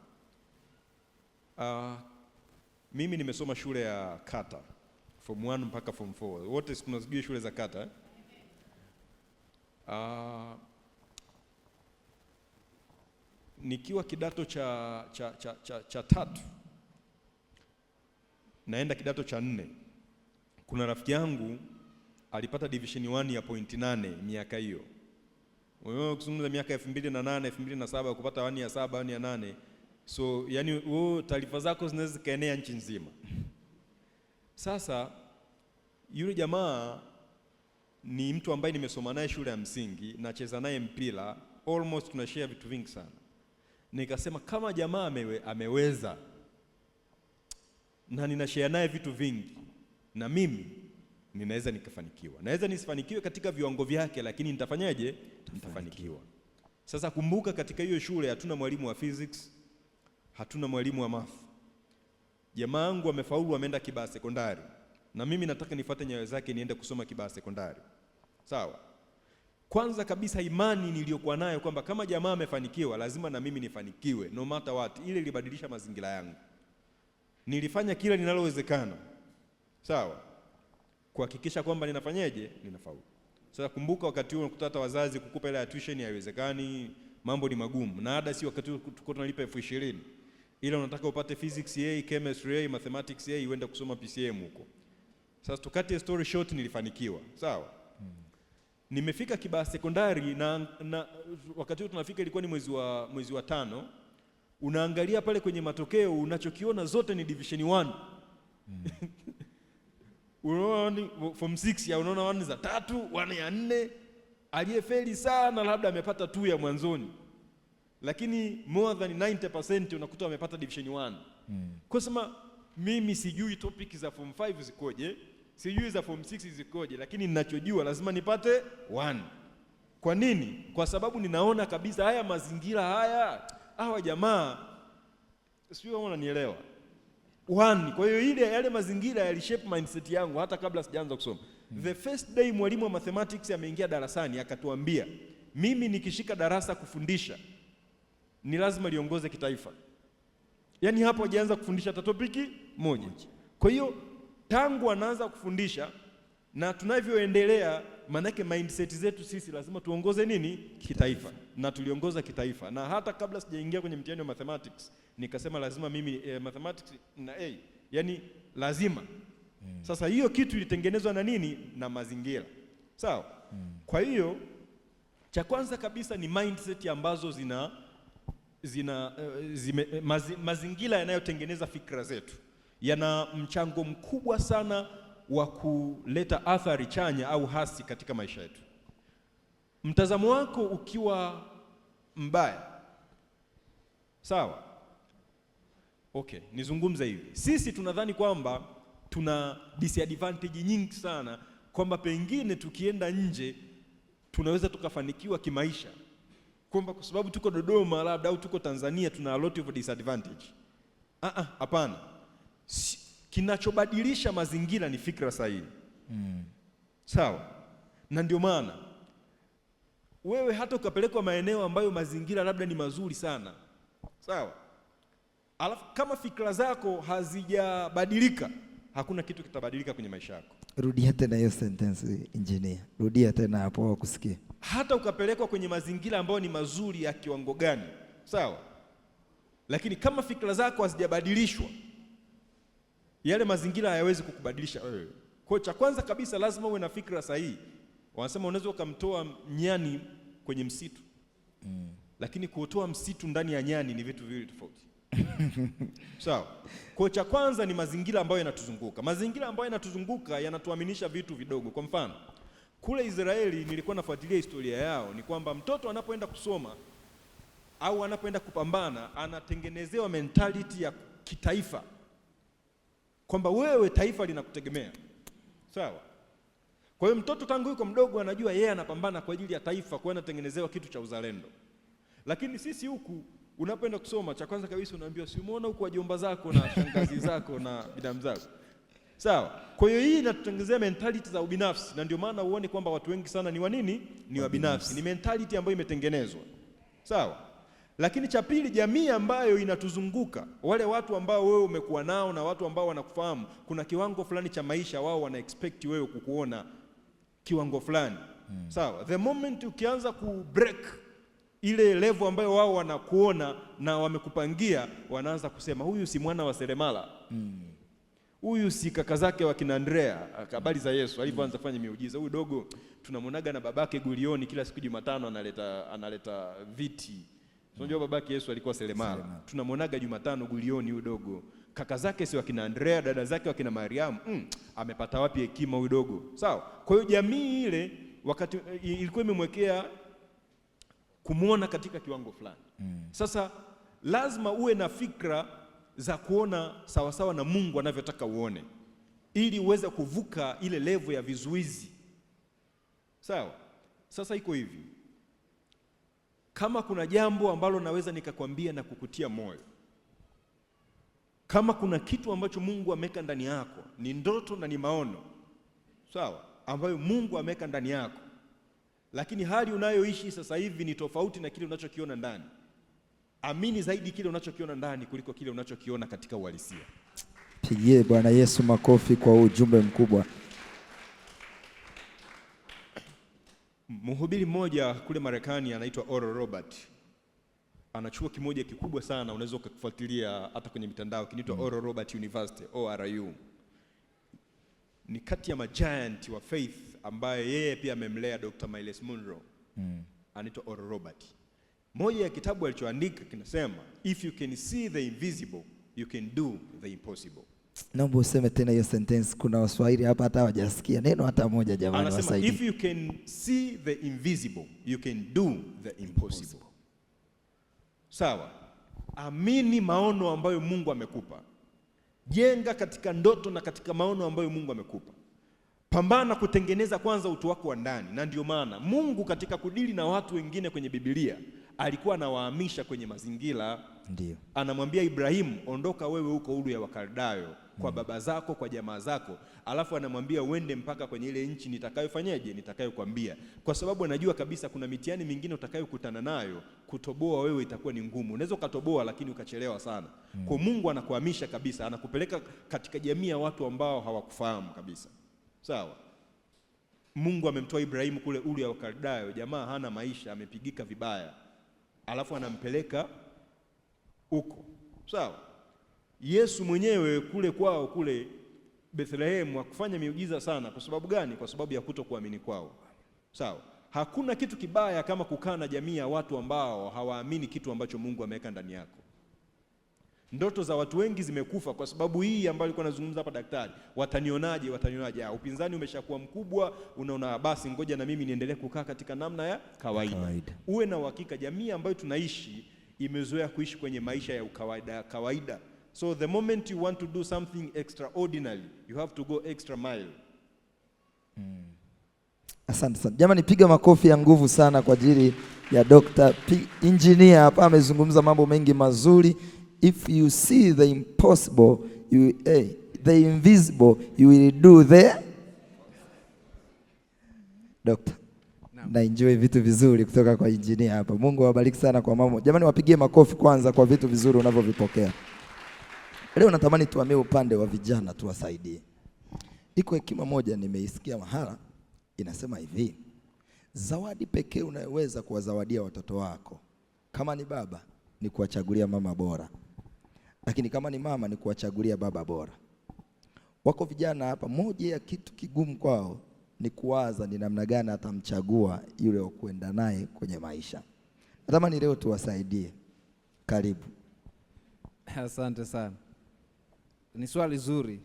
Mimi nimesoma shule ya kata form 1 mpaka form 4. Wote tunazijua shule za kata eh? Nikiwa kidato cha tatu naenda kidato cha 4, kuna rafiki yangu alipata division 1 ya 0.8 miaka hiyo. Wewe ukizungumza miaka 2008, 2007 kupata 1 ya 7, 1 ya 8. So yani wewe taarifa zako zinaweza zikaenea nchi nzima. Sasa yule jamaa ni mtu ambaye nimesoma naye shule ya msingi, nacheza naye mpira, almost tunashare vitu vingi sana. Nikasema kama jamaa ameweza na ninashare naye vitu vingi, na mimi ninaweza nikafanikiwa. Naweza nisifanikiwe katika viwango vyake, lakini nitafanyaje? Nitafanikiwa. Sasa kumbuka, katika hiyo shule hatuna mwalimu wa physics, hatuna mwalimu wa math. Jamaa yangu amefaulu, ameenda Kibaha Sekondari, na mimi nataka nifuate nyayo zake niende kusoma Kibaha Sekondari. Sawa? Kwanza kabisa imani niliyokuwa nayo kwamba kama jamaa amefanikiwa lazima na mimi nifanikiwe no matter what, ile ilibadilisha mazingira yangu. Nilifanya kila linalowezekana, sawa, kuhakikisha kwamba ninafanyaje, ninafaulu. Sasa kumbuka, wakati huo unakuta hata wazazi kukupa hela ya tuition haiwezekani, mambo ni magumu, na ada si wakati huo tulikuwa tunalipa 20,000, ila unataka upate physics A, chemistry A, mathematics A, uende kusoma PCM huko. Sasa to cut a story short, nilifanikiwa, sawa. Nimefika Kibaha Sekondari na wakati huo tunafika ilikuwa ni mwezi wa 5. Unaangalia pale kwenye matokeo unachokiona zote ni division 1. Unaona form 6 ya unaona 1 za 3, 1 ya 4. Aliyefeli sana labda amepata 2 ya mwanzoni. Lakini more than 90% unakuta wamepata division 1. Kwa sema mimi sijui topic za form 5 zikoje, sijui za form 6 zikoje, lakini ninachojua lazima nipate 1. Kwa nini? Kwa sababu ninaona kabisa haya mazingira haya, hawa jamaa, sijui kama unanielewa. 1. Kwa hiyo yale mazingira yalishape mindset yangu hata kabla sijaanza kusoma. The first day mwalimu wa mathematics ameingia darasani akatuambia, mimi nikishika darasa kufundisha ni lazima liongoze kitaifa. Yaani hapo hajaanza kufundisha hata topiki moja. Kwa hiyo tangu anaanza kufundisha na tunavyoendelea, manake mindset zetu sisi lazima tuongoze nini? Kitaifa. Na tuliongoza kitaifa. Na hata kabla sijaingia kwenye mtihani wa mathematics nikasema lazima mimi mathematics na A, yani lazima. Sasa hiyo kitu ilitengenezwa na nini? Na mazingira. Sawa? Kwa hiyo cha kwanza kabisa ni mindset ambazo mazingira yanayotengeneza fikra zetu yana mchango mkubwa sana wa kuleta athari chanya au hasi katika maisha yetu. Mtazamo wako ukiwa mbaya, sawa? Okay, nizungumze hivi. Sisi tunadhani kwamba tuna disadvantage nyingi sana, kwamba pengine tukienda nje tunaweza tukafanikiwa kimaisha, kwamba kwa sababu tuko Dodoma labda au tuko Tanzania tuna a lot of disadvantage. Hapana. Kinachobadilisha mazingira ni fikra sahihi. Sawa? Na ndio maana wewe hata ukapelekwa maeneo ambayo mazingira labda ni mazuri sana, sawa? Alafu kama fikra zako hazijabadilika, hakuna kitu kitabadilika kwenye maisha yako. Rudia tena hiyo sentence engineer. Rudia tena hapo wakusikie. Hata ukapelekwa kwenye mazingira ambayo ni mazuri ya kiwango gani, sawa? Lakini kama fikra zako hazijabadilishwa, Yale mazingira hayawezi kukubadilisha wewe. Kwa cha kwanza kabisa lazima uwe na fikra sahihi. Wanasema unaweza ukamtoa nyani kwenye msitu lakini kuotoa msitu ndani ya nyani ni vitu viwili tofauti. Sawa. Kwa cha kwanza ni mazingira ambayo yanatuzunguka. Mazingira ambayo yanatuzunguka yanatuaminisha vitu vidogo. Kwa mfano, kule Israeli nilikuwa nafuatilia historia yao, ni kwamba mtoto anapoenda kusoma au anapoenda kupambana anatengenezewa mentality ya kitaifa kwamba wewe taifa linakutegemea. Sawa. Kwa hiyo mtoto tangu yuko mdogo anajua yeye anapambana kwa ajili ya taifa, kwa hiyo anatengenezewa kitu cha uzalendo. Lakini sisi huku unapoenda kusoma, cha kwanza kabisa unaambiwa si umeona huku wajomba zako na shangazi zako na binamu zako. Sawa. Kwa hiyo hii inatutengenezea mentality za ubinafsi, na ndio maana uone kwamba watu wengi sana ni wa nini? Ni wa binafsi. Ni mentality ambayo imetengenezwa. Sawa. Lakini cha pili, jamii ambayo inatuzunguka, wale watu ambao wewe umekuwa nao na watu ambao wanakufahamu, kuna kiwango fulani cha maisha wao wana expect wewe kukuona kiwango fulani. Sawa. The moment ukianza ku break ile level ambayo wao wanakuona na wamekupangia, wanaanza kusema huyu si mwana wa seremala, huyu si kaka zake wa kina Andrea. Habari za Yesu alivyoanza kufanya miujiza, huyu dogo tunamwonaga na babake Gulioni kila siku Jumatano analeta viti. Unajua babake Yesu alikuwa seremala, tunamwonaga Jumatano Gulioni huyu dogo, kaka zake si wakina Andrea, dada zake wakina Mariamu. Amepata wapi hekima huyu dogo? Sawa. Kwa hiyo jamii ile wakati ilikuwa imemwekea kumwona katika kiwango fulani. Sasa lazima uwe na fikra za kuona sawasawa na Mungu anavyotaka uone, ili uweze kuvuka ile level ya vizuizi. Sawa. Sasa iko hivi, kama kuna jambo ambalo naweza nikakwambia na kukutia moyo, kama kuna kitu ambacho Mungu ameweka ndani yako, ni ndoto na ni maono, sawa, ambayo Mungu ameweka ndani yako, lakini hali unayoishi sasa hivi ni tofauti na kile unachokiona ndani, amini zaidi kile unachokiona ndani kuliko kile unachokiona katika uhalisia. Pigie Bwana Yesu makofi kwa ujumbe mkubwa. Mhubiri mmoja kule Marekani anaitwa Oral Robert, ana chuo kimoja kikubwa sana, unaweza ukakifuatilia hata kwenye mitandao, kinaitwa Oral Robert University, ORU. Ni kati ya magiant wa faith ambaye yeye pia amemlea Dr. Miles Munroe. Anaitwa Oral Robert. Moja ya kitabu alichoandika kinasema, if you can see the invisible, you can do the impossible. Naomba useme tena hiyo sentence, kuna Waswahili hapa hata hawajasikia neno hata moja jamani, Anasema wasaidie. if you can see the invisible, you can do the impossible. Sawa. Amini maono ambayo Mungu amekupa. Jenga katika ndoto na katika maono ambayo Mungu amekupa. Pambana kutengeneza kwanza utu wako wa ndani, na ndio maana Mungu katika kudili na watu wengine kwenye Biblia alikuwa anawahamisha kwenye mazingira. Ndio. Anamwambia Ibrahimu, ondoka wewe huko Uru ya Wakaldayo kwa baba zako, kwa jamaa zako, alafu anamwambia uende mpaka kwenye ile nchi nitakayofanyaje, nitakayokuambia, kwa sababu anajua kabisa kuna mitihani mingine utakayokutana nayo, kutoboa wewe itakuwa ni ngumu. Unaweza ukatoboa lakini ukachelewa sana. Kwa Mungu anakuhamisha kabisa, anakupeleka katika jamii ya watu ambao hawakufahamu kabisa. Sawa. Mungu amemtoa Ibrahimu kule Uru ya Wakaldayo, jamaa hana maisha, amepigika vibaya, alafu anampeleka huko. Sawa. Yesu mwenyewe kule kwao kule Bethlehemu hakufanya miujiza sana. Kwa sababu gani? Kwa sababu ya kutokuamini kwao. Sawa. Hakuna kitu kibaya kama kukaa na jamii ya watu ambao hawaamini kitu ambacho Mungu ameweka ndani yako. Ndoto za watu wengi zimekufa kwa sababu hii ambayo alikuwa anazungumza hapa daktari. Watanionaje? Watanionaje? Upinzani umeshakuwa mkubwa, unaona basi ngoja na mimi niendelee kukaa katika namna ya kawaida. Uwe na uhakika jamii ambayo tunaishi imezoea kuishi kwenye maisha ya ukawaida kawaida. So the moment you want to do something extraordinary, you have to go extra mile. Asante sana. Jamani, piga makofi ya nguvu sana kwa ajili ya Dr. P Engineer hapa amezungumza mambo mengi mazuri. If you see the impossible, you, the invisible, you will do the Doctor. Na enjoy vitu vizuri kutoka kwa engineer hapa. Mungu awabariki sana kwa mambo. Jamani, wapigie makofi kwanza kwa vitu vizuri unavyovipokea. Leo natamani tuhamie upande wa vijana tuwasaidie. Iko hekima moja nimeisikia mahala inasema hivi: zawadi pekee unayoweza kuwazawadia watoto wako kama ni baba ni kuwachagulia mama bora, lakini kama ni mama ni kuwachagulia baba bora. Wako vijana hapa, moja ya kitu kigumu kwao ni kuwaza ni namna gani atamchagua yule wa kwenda naye kwenye maisha. Natamani leo tuwasaidie. Karibu. Asante sana. Ni swali zuri.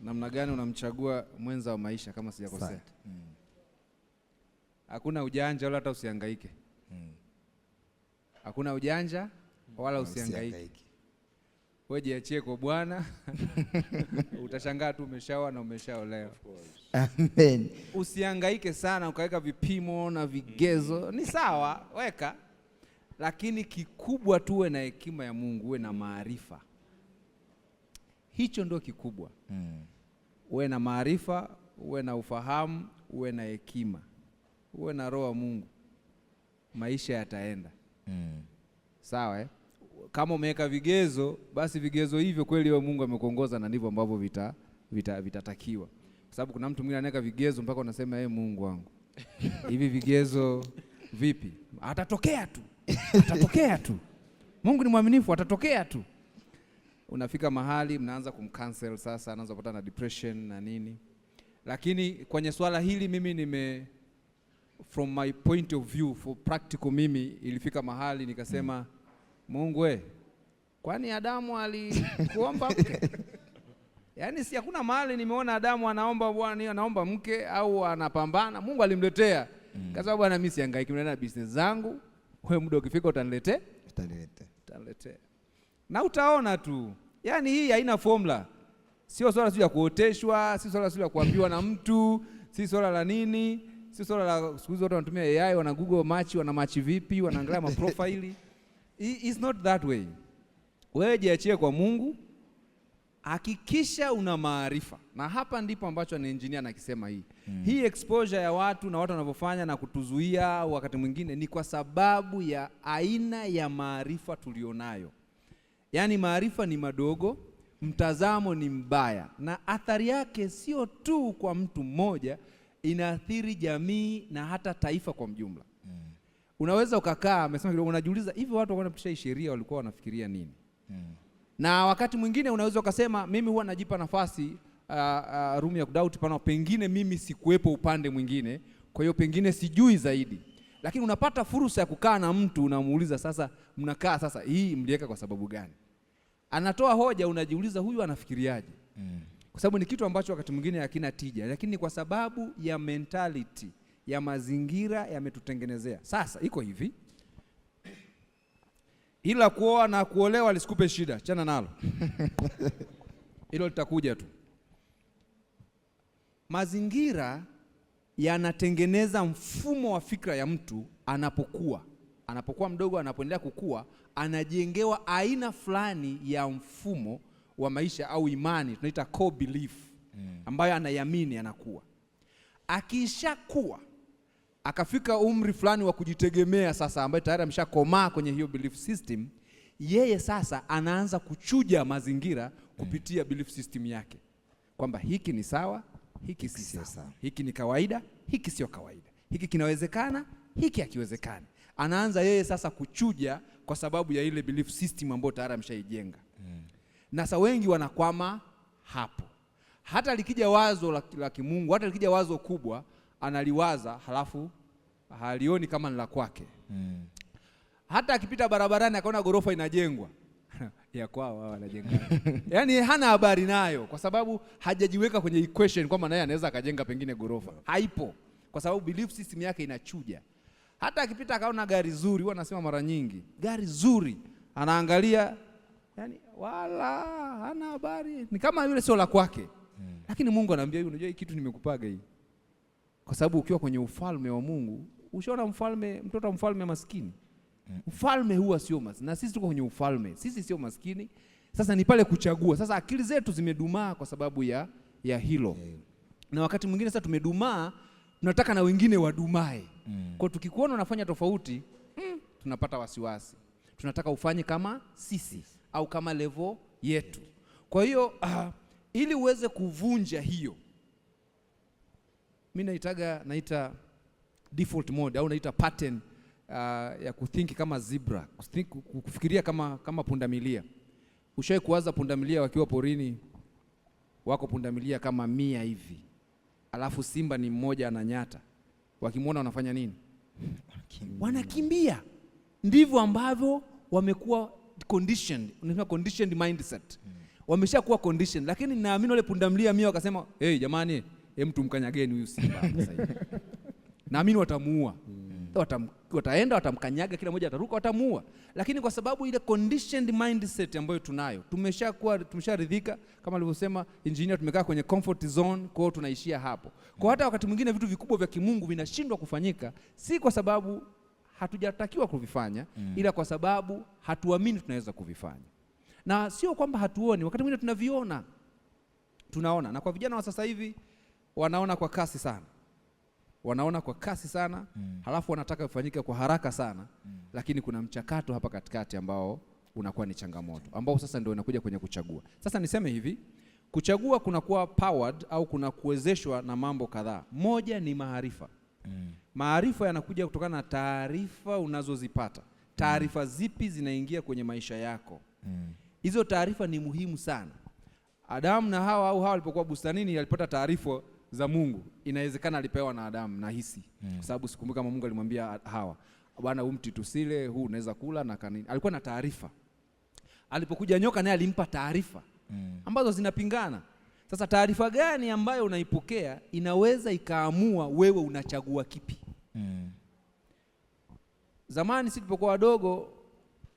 Namna gani unamchagua mwenza wa maisha kama sijakosea? Hakuna ujanja wala hata usihangaike. Hakuna ujanja wala usihangaike. Wewe jiachie kwa Bwana. Utashangaa tu umeshaoa na umeshaolewa. Amen. Usihangaike sana ukaweka vipimo na vigezo. Ni sawa, weka. Lakini kikubwa tuwe na hekima ya Mungu, uwe na maarifa. Hicho ndio kikubwa. Uwe na maarifa, uwe na ufahamu, uwe na hekima, uwe na roho ya Mungu. Maisha yataenda. Sawa eh? Kama umeweka vigezo, basi vigezo hivyo kweli wewe Mungu amekuongoza na ndivyo ambavyo vitatakiwa. Kwa sababu kuna mtu mwingine anaweka vigezo mpaka unasema hey, Mungu wangu. Hivi vigezo vipi? Atatokea tu. Atatokea tu. Mungu ni mwaminifu, atatokea tu. Unafika mahali mnaanza kumcancel sasa, anaanza kupata na depression na nini. Lakini kwenye swala hili mimi nime, from my point of view for practical, mimi ilifika mahali nikasema Mungu we, kwani Adamu alikuomba mke? Yaani si hakuna mahali nimeona Adamu anaomba bwana, anaomba mke au anapambana. Mungu alimletea. Kwa sababu bwana mimi sihangaiki na business zangu. Wewe muda ukifika utaniletea. Utaniletea. Utaniletea. Na utaona tu. Yaani hii haina formula. Sio swala sio ya kuoteshwa, si swala sio ya kuambiwa na mtu, si swala la nini, si swala la siku hizi watu wanatumia AI, wana Google match, wana match vipi, wanaangalia ma profile. It's not that way. Wewe jiachie kwa Mungu. Hakikisha una maarifa. Na hapa ndipo ambacho ni engineer anakisema hii. Hii exposure ya watu na watu wanavyofanya na kutuzuia wakati mwingine ni kwa sababu ya aina ya maarifa tulionayo. Yaani maarifa ni madogo, mtazamo ni mbaya, na athari yake sio tu kwa mtu mmoja, inaathiri jamii na hata taifa kwa mjumla. Unaweza ukakaa, amesema kidogo, unajiuliza hivi watu wanapitisha sheria walikuwa wanafikiria nini? Na wakati mwingine unaweza ukasema mimi huwa najipa nafasi room ya kudoubt pana, pengine mimi sikuwepo upande mwingine, kwa hiyo pengine sijui zaidi. Lakini unapata fursa ya kukaa na mtu unamuuliza, sasa mnakaa sasa hii mliweka kwa sababu gani? Anatoa hoja, unajiuliza huyu anafikiriaje? Kwa sababu ni kitu ambacho wakati mwingine hakina tija, lakini kwa sababu ya mentality ya mazingira yametutengenezea. Sasa iko hivi, ila kuoa na kuolewa lisikupe shida, chana nalo. Hilo litakuja tu. Mazingira yanatengeneza mfumo wa fikra ya mtu anapokuwa. Anapokuwa mdogo, anapoendelea kukua, anajengewa aina fulani ya mfumo wa maisha au imani, tunaita core belief, ambayo anaiamini anakuwa. Akishakuwa akafika umri fulani wa kujitegemea sasa, ambaye tayari ameshakomaa kwenye hiyo belief system, yeye sasa anaanza kuchuja mazingira kupitia belief system yake, kwamba hiki ni sawa, hiki si sawa, hiki ni kawaida, hiki sio kawaida, hiki kinawezekana, hiki hakiwezekani. Anaanza yeye sasa kuchuja kwa sababu ya ile belief system ambayo tayari ameshaijenga. Na sasa wengi wanakwama hapo. Hata likija wazo la kimungu, hata likija wazo kubwa, analiwaza halafu halioni kama ni la kwake. Hata akipita barabarani akaona gorofa inajengwa ya kwao wao wanajenga. Yaani hana habari nayo kwa sababu hajajiweka kwenye equation kwamba naye anaweza akajenga pengine gorofa. Haipo kwa sababu belief system yake inachuja. Hata akipita akaona gari zuri, huwa anasema mara nyingi, gari zuri, anaangalia yani wala hana habari. Ni kama yule sio la kwake. Lakini Mungu anamwambia yule, unajua hii kitu nimekupaga hii. Kwa sababu ukiwa kwenye ufalme wa Mungu, ushaona mfalme, mtoto wa mfalme maskini. Mfalme huwa sio maskini. Na sisi tuko kwenye ufalme. Sisi sio maskini. Sasa ni pale kuchagua. Sasa akili zetu zimedumaa kwa sababu ya hilo. Na wakati mwingine sasa tumedumaa, tunataka na wengine wadumae. Kwa tukikuona unafanya tofauti, tunapata wasiwasi. Tunataka ufanye kama sisi au kama level yetu. Kwa hiyo ili uweze kuvunja hiyo, mimi naita default mode au naita pattern ya kuthink kama zebra, kufikiria kama pundamilia. Ushawahi kuwaza pundamilia wakiwa porini wako pundamilia kama 100 hivi, alafu simba ni mmoja ananyata, wakimwona wanafanya nini? Wanakimbia. Ndivyo ambavyo wamekuwa conditioned, unasema conditioned mindset. Wameshakuwa conditioned, lakini naamini wale pundamilia 100 wakasema, "Hey jamani, hem tumkanyageni huyu simba sasa hivi." Naamini watamuua. Wataenda watamkanyaga, kila mmoja ataruka, watamuua. Lakini kwa sababu ile conditioned mindset ambayo tunayo, tumesharidhika kama alivyosema engineer, tumekaa kwenye comfort zone, kwa hiyo tunaishia hapo. Kwa hata wakati mwingine vitu vikubwa vya kimungu vinashindwa kufanyika, si kwa sababu hatujatakiwa kuvifanya, ila kwa sababu hatuamini tunaweza kuvifanya. Na sio kwamba hatuoni, wakati mwingine tunaviona. Tunaona. Na kwa vijana wa sasa hivi wanaona kwa kasi sana. Wanaona kwa kasi sana, halafu wanataka kufanyike kwa haraka sana, lakini kuna mchakato hapa katikati ambao unakuwa ni changamoto, ambao sasa ndio inakuja kwenye kuchagua. Sasa niseme hivi, kuchagua kunakuwa powered au kuna kuwezeshwa na mambo kadhaa. Moja ni maarifa. Maarifa yanakuja kutokana na taarifa unazozipata. Taarifa zipi zinaingia kwenye maisha yako? Hizo taarifa ni muhimu sana. Adamu na Hawa au Hawa walipokuwa bustanini alipata taarifa za Mungu. Inawezekana alipewa na Adamu, nahisi. Kwa sababu sikumbuki kama Mungu alimwambia Hawa, bwana huu mti tusile, huu unaweza kula na kanini. Alikuwa na taarifa. Alipokuja nyoka naye alimpa taarifa ambazo zinapingana. Sasa taarifa gani ambayo unaipokea inaweza ikaamua wewe unachagua kipi? Zamani sisi tulipokuwa wadogo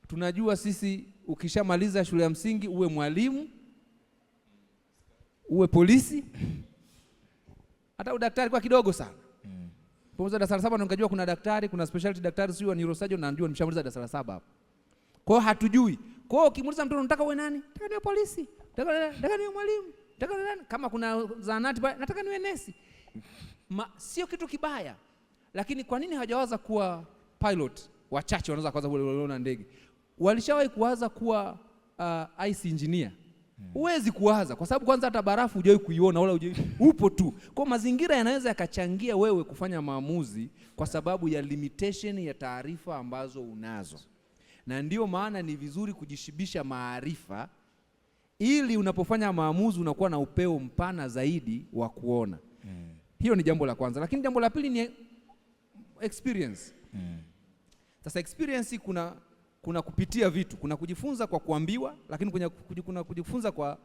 tunajua sisi ukishamaliza shule ya msingi uwe mwalimu, uwe polisi, hata udaktari kwa kidogo sana. Pomza darasa la 7 nikajua kuna daktari, kuna specialty daktari sio neurosurgeon, na najua nimeshamaliza darasa la 7 hapo. Kwa hiyo hatujui. Kwa hiyo ukimuuliza mtoto unataka uwe nani? Nataka niwe polisi. Nataka niwe mwalimu. Nataka niwe nani? Kama kuna zahanati pale, nataka niwe nesi. Sio kitu kibaya. Lakini kwa nini hawajawaza kuwa pilot? Wachache wanaweza kuwaza kuona ndege. Walishawahi kuwaza kuwa ice engineer? Huwezi kuwaza kwa sababu kwanza hata barafu hujawahi kuiona wala hujawahi, upo tu. Kwa mazingira yanaweza yakachangia wewe kufanya maamuzi kwa sababu ya limitation ya taarifa ambazo unazo. Na ndio maana ni vizuri kujishibisha maarifa ili unapofanya maamuzi unakuwa na upeo mpana zaidi wa kuona. Hiyo ni jambo la kwanza. Lakini jambo la pili ni experience. Sasa experience kuna kupitia vitu, kuna kujifunza kwa kuambiwa, lakini kuna kujifunza kwa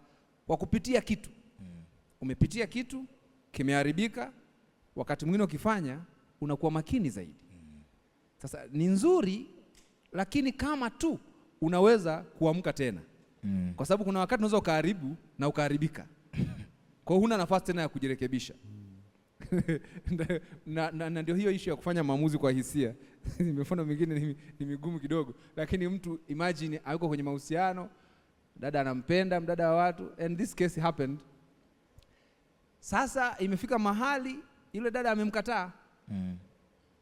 kupitia kitu. Umepitia kitu, kimeharibika, wakati mwingine ukifanya unakuwa makini zaidi. Sasa ni nzuri, lakini kama tu unaweza kuamka tena. Kwa sababu kuna wakati unaweza ukaharibu na ukaharibika. Kwa hiyo huna nafasi tena ya kujirekebisha. Na ndio hiyo issue ya kufanya maamuzi kwa hisia. Mifano mingine ni migumu kidogo, lakini mtu imagine hayuko kwenye mahusiano, dada anampenda mdada wa watu, and this case happened. Sasa imefika mahali yule dada amemkataa.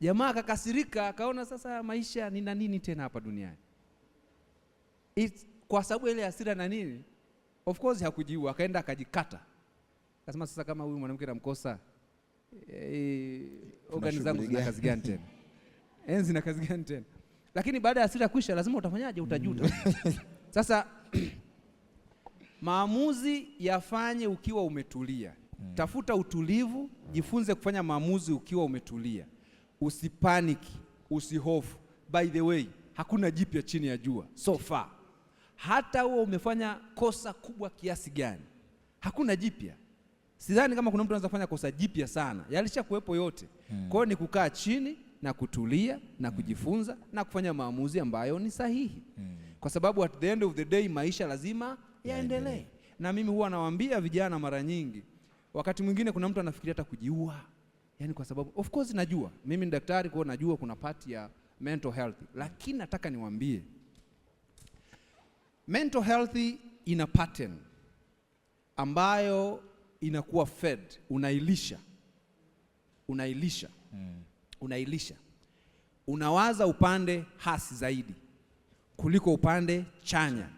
Jamaa akakasirika, akaona sasa maisha ni na nini tena hapa duniani. Kwa sababu ile hasira na nini, of course hakujiua, akaenda akajikata. Akasema sasa kama huyu mwanamke namkosa, organ zangu zina kazi gani tena? Enzi na kazi gani tena? Lakini baada ya hasira kuisha lazima utafanyaje? Utajuta. Sasa maamuzi yafanye ukiwa umetulia. Tafuta utulivu, jifunze kufanya maamuzi ukiwa umetulia. Usipaniki, usihofu. By the way, hakuna jipya chini ya jua so far. Hata huo umefanya kosa kubwa kiasi gani, hakuna jipya. Sidhani kama kuna mtu anaweza kufanya kosa jipya sana, yalishakuwepo yote. Kwa hiyo ni kukaa chini na kutulia na kujifunza na kufanya maamuzi ambayo ni sahihi. Kwa sababu at the end of the day maisha lazima yaendelee. Na mimi huwa nawaambia vijana mara nyingi, wakati mwingine kuna mtu anafikiria hata kujiua. Yaani kwa sababu of course najua, mimi ni daktari, kwa hiyo najua kuna part ya mental health. Lakini nataka niwaambie, mental health ina pattern ambayo inakuwa fed, unailisha. Unailisha. Unailisha. Unawaza upande hasi zaidi kuliko upande chanya.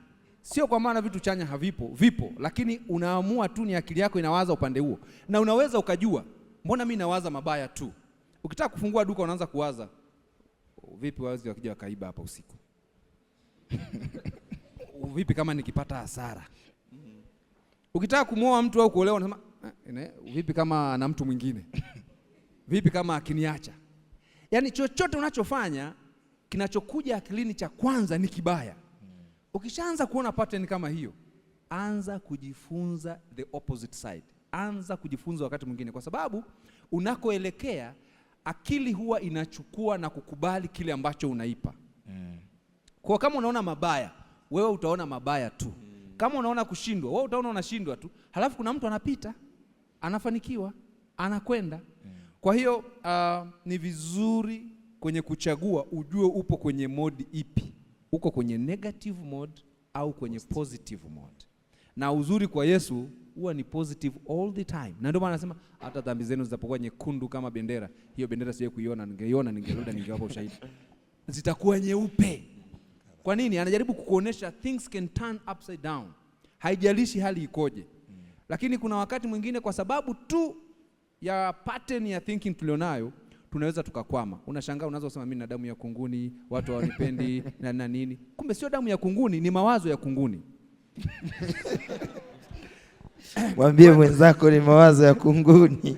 Sio kwa maana vitu chanya havipo, vipo, lakini unaamua tu ni akili yako inawaza upande huo. Na unaweza ukajua, mbona mimi nawaza mabaya tu? Ukitaka kufungua duka unaanza kuwaza, vipi wazi wakija wakaiba hapa usiku? Vipi kama nikipata hasara? Ukitaka kumwoa mtu au kuolewa unasema vipi kama ana mtu mwingine? Vipi kama akiniacha? Yaani chochote unachofanya kinachokuja akilini cha kwanza ni kibaya. Ukishaanza kuona pattern kama hiyo, anza kujifunza the opposite side. Anza kujifunza wakati mwingine, kwa sababu unakoelekea akili huwa inachukua na kukubali kile ambacho unaipa. Kwa kama unaona mabaya, wewe utaona mabaya tu. Kama unaona kushindwa, wewe utaona unashindwa tu. Halafu kuna mtu anapita, anafanikiwa, anakwenda. Kwa hiyo ni vizuri kwenye kuchagua ujue upo kwenye mode ipi. Uko kwenye negative mode au kwenye positive mode. Na uzuri kwa Yesu huwa ni positive all the time. Na ndio maana anasema hata dhambi zenu zitapokuwa nyekundu kama bendera, hiyo bendera sijawahi kuiona, ningeiona ningerudi ningewapa ushahidi. Zitakuwa nyeupe. Kwa nini? Anajaribu kukuonesha things can turn upside down. Haijalishi hali ikoje. Lakini kuna wakati mwingine kwa sababu tu ya pattern ya thinking tulionayo tunaweza tukakwama. Unashangaa unaanza kusema mimi na damu ya kunguni, watu hawanipendi na nini. Kumbe sio damu ya kunguni, ni mawazo ya kunguni. Mwambie mwenzako ni mawazo ya kunguni.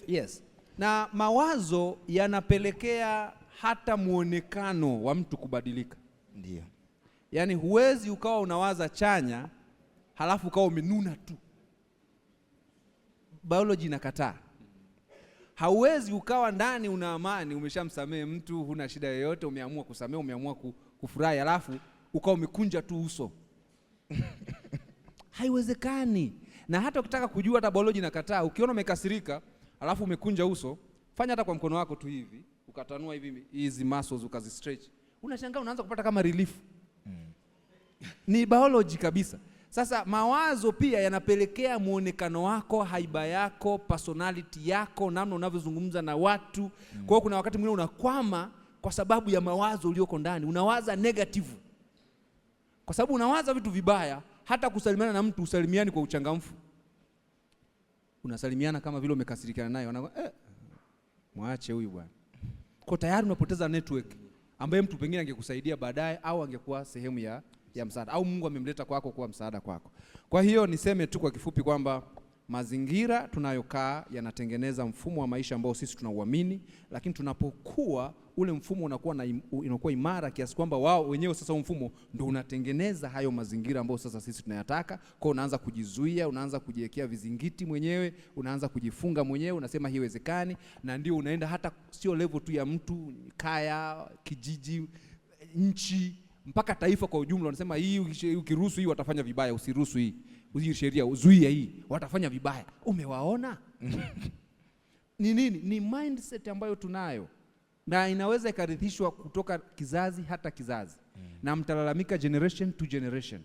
Yes. Na mawazo yanapelekea hata muonekano wa mtu kubadilika. Ndio. Yaani huwezi ukawa unawaza chanya halafu ukawa umenuna tu. Biology inakataa. Hauwezi ukawa ndani una amani, umeshamsamehe mtu, huna shida yoyote, umeamua kusamehe, umeamua kufurahi, halafu ukawa umekunja tu uso. Haiwezekani. Na hata ukitaka kujua, hata biology inakataa. Ukiona umekasirika alafu umekunja uso, fanya hata kwa mkono wako tu hivi, ukatanua hivi hizi muscles ukazistretch, unashangaa unaanza kupata kama relief. Ni biology kabisa. Sasa mawazo pia yanapelekea muonekano wako, haiba yako, personality yako, namna unavyozungumza na watu. Kwa hiyo kuna wakati mwingine unakwama kwa sababu ya mawazo ulioko ndani. Unawaza negative. Kwa sababu unawaza vitu vibaya, hata kusalimiana na mtu usalimiani kwa uchangamfu. Unasalimiana kama vile umekasirikiana naye, wanakuwa mwache huyu bwana. Kwa tayari unapoteza network ambaye mtu pengine angekusaidia baadaye au angekuwa sehemu ya msaada, au Mungu amemleta kwako kuwa msaada kwako. Kwa hiyo niseme tu kwa kifupi kwamba mazingira tunayokaa yanatengeneza mfumo wa maisha ambao sisi tunauamini, lakini tunapokuwa ule mfumo unakuwa unakuwa imara kiasi kwamba wao wenyewe sasa mfumo ndio unatengeneza hayo mazingira ambayo sasa sisi tunayataka. Kwa unaanza kujizuia, unaanza kujiwekea vizingiti mwenyewe, unaanza kujifunga mwenyewe, unasema haiwezekani, na ndio unaenda hata sio level tu ya mtu, kaya, kijiji, nchi, mpaka taifa kwa ujumla. Wanasema hii ukiruhusu hii watafanya vibaya, usiruhusu hii. Hii sheria uzuie hii, watafanya vibaya. Umewaona? Ni nini? Ni mindset ambayo tunayo na inaweza ikarithishwa kutoka kizazi hata kizazi. Na mtalalamika generation to generation.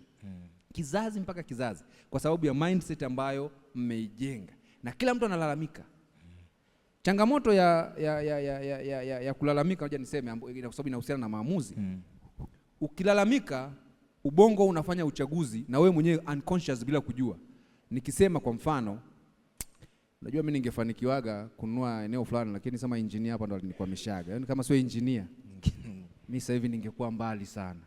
Kizazi mpaka kizazi, kwa sababu ya mindset ambayo mmeijenga. Na kila mtu analalamika. Changamoto ya kulalamika, ngoja niseme, kwa sababu inahusiana na maamuzi. Ukilalamika ubongo unafanya uchaguzi na wewe mwenyewe unconscious bila kujua. Nikisema kwa mfano, unajua mimi ningefanikiwaga kununua eneo fulani, lakini sema engineer hapa ndo alinikwamishaga. Yaani kama sio engineer, mimi sasa hivi ningekuwa mbali sana.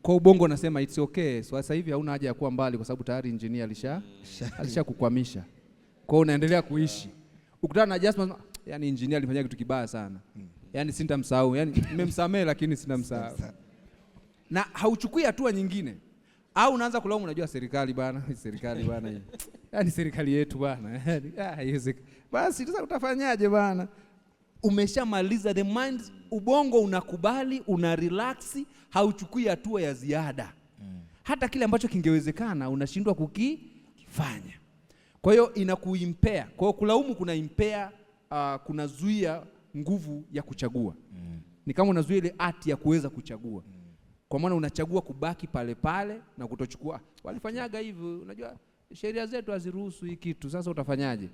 Kwa ubongo nasema it's okay. So sasa hivi hauna haja ya kuwa mbali kwa sababu tayari engineer alishakukwamisha. Kwa hiyo unaendelea kuishi. Ukutana na Jasmine, yani engineer alifanya kitu kibaya sana. Yaani sintamsahau. Yaani nimemsamehe lakini sintamsahau. Na hauchukui hatua nyingine. Au unaanza kulaumu, unajua serikali bana, serikali bana hii. Yaani serikali yetu bana. Yaani basi sasa utafanyaje bana? Umeshamaliza the mind, ubongo unakubali, una relax, hauchukui hatua ya ziada. Hata kile ambacho kingewezekana unashindwa kukifanya. Kwa hiyo inakuimpea. Kwa hiyo kulaumu kuna impea, kunazuia nguvu ya kuchagua. Ni kama unazuia ile art ya kuweza kuchagua. Kwa maana unachagua kubaki pale pale na kutochukua. Walifanyaga hivyo, unajua sheria zetu haziruhusu hii kitu. Sasa utafanyaje?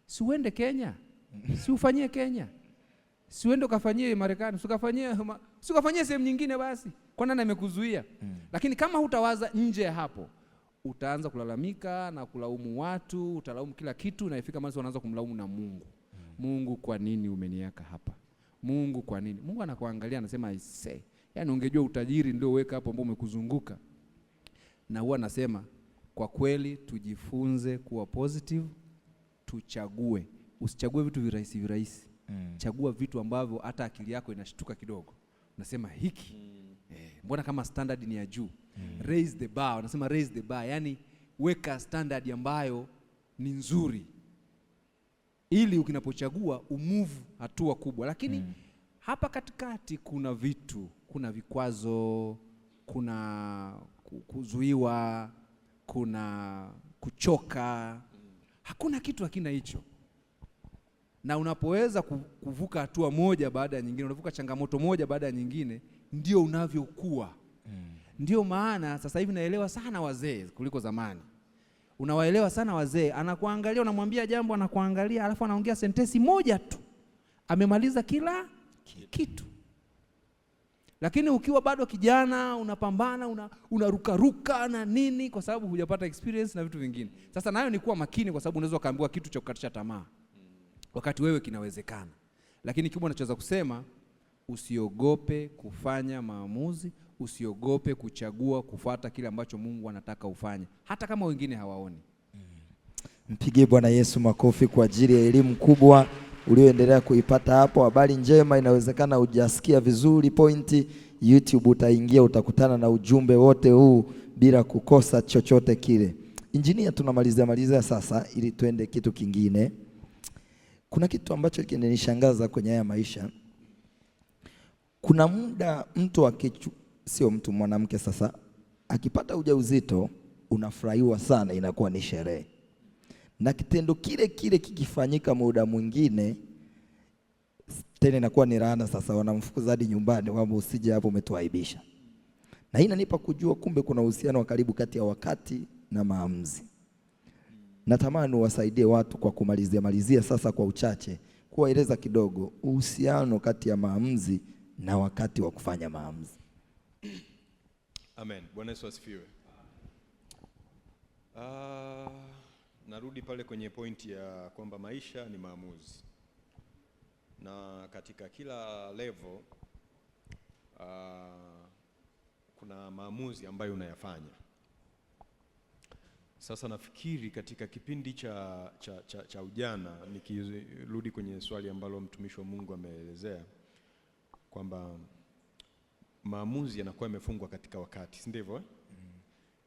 Si uende Kenya? Si ufanyie Kenya? Si uende ukafanyie Marekani? Si ukafanyie sehemu nyingine basi. Kwa nani amekuzuia? Lakini kama hutawaza nje ya hapo, utaanza kulalamika na kulaumu watu, utalaumu kila kitu, na ifika mahali unaanza kumlaumu na Mungu. Mungu, kwa nini umeniweka hapa? Mungu, kwa nini? Mungu anakuangalia anasema I say. Yaani ungejua utajiri ndio uweka hapo ambao umekuzunguka. Na huwa nasema kwa kweli tujifunze kuwa positive, tuchague. Usichague vitu virahisi virahisi. Chagua vitu ambavyo hata akili yako inashtuka kidogo. Unasema hiki mbona kama standard ni ya juu. Raise the bar, unasema raise the bar, yani weka standard ambayo ni nzuri ili ukinapochagua umove hatua kubwa. Lakini hapa katikati kuna vitu, kuna vikwazo, kuna kuzuiwa, kuna kuchoka. Hakuna kitu hakina hicho. Na unapoweza kuvuka hatua moja baada ya nyingine, unavuka changamoto moja baada ya nyingine, ndio unavyokuwa. Ndio maana sasa hivi naelewa sana wazee kuliko zamani. Unawaelewa sana wazee, anakuangalia, unamwambia jambo, anakuangalia, alafu anaongea sentensi moja tu, amemaliza kila kitu. Lakini ukiwa bado kijana unapambana, unarukaruka na nini, kwa sababu hujapata experience na vitu vingine. Sasa nayo ni kuwa makini, kwa sababu unaweza ukaambiwa kitu cha kukatisha tamaa wakati wewe kinawezekana. Lakini kikubwa nachoweza kusema, usiogope kufanya maamuzi, usiogope kuchagua kufuata kile ambacho Mungu anataka ufanye, hata kama wengine hawaoni. Mpigie Bwana Yesu makofi kwa ajili ya elimu kubwa ulioendelea kuipata hapo. Habari njema, inawezekana hujasikia vizuri pointi. YouTube utaingia utakutana na ujumbe wote huu bila kukosa chochote kile. Injinia, tunamalizia malizia sasa ili tuende kitu kingine. Kuna kitu ambacho kinanishangaza kwenye haya maisha. Kuna muda mtu sio mtu, mwanamke sasa akipata ujauzito unafurahiwa sana, inakuwa ni sherehe. Na kitendo kile kile kikifanyika muda mwingine tena inakuwa ni laana. Sasa wanamfukuza hadi nyumbani kwamba usije hapo umetuaibisha. Na hii inanipa kujua kumbe kuna uhusiano wa karibu kati ya wakati na maamuzi. Natamani uwasaidie watu kwa kumalizia malizia sasa kwa uchache, kuwaeleza kidogo uhusiano kati ya maamuzi na wakati wa kufanya maamuzi. Amen. Bwana Yesu asifiwe. Narudi pale kwenye pointi ya kwamba maisha ni maamuzi. Na katika kila level kuna maamuzi ambayo unayafanya. Sasa nafikiri katika kipindi cha ujana, nikirudi kwenye swali ambalo mtumishi wa Mungu ameelezea kwamba maamuzi yanakuwa yamefungwa katika wakati, si ndivyo?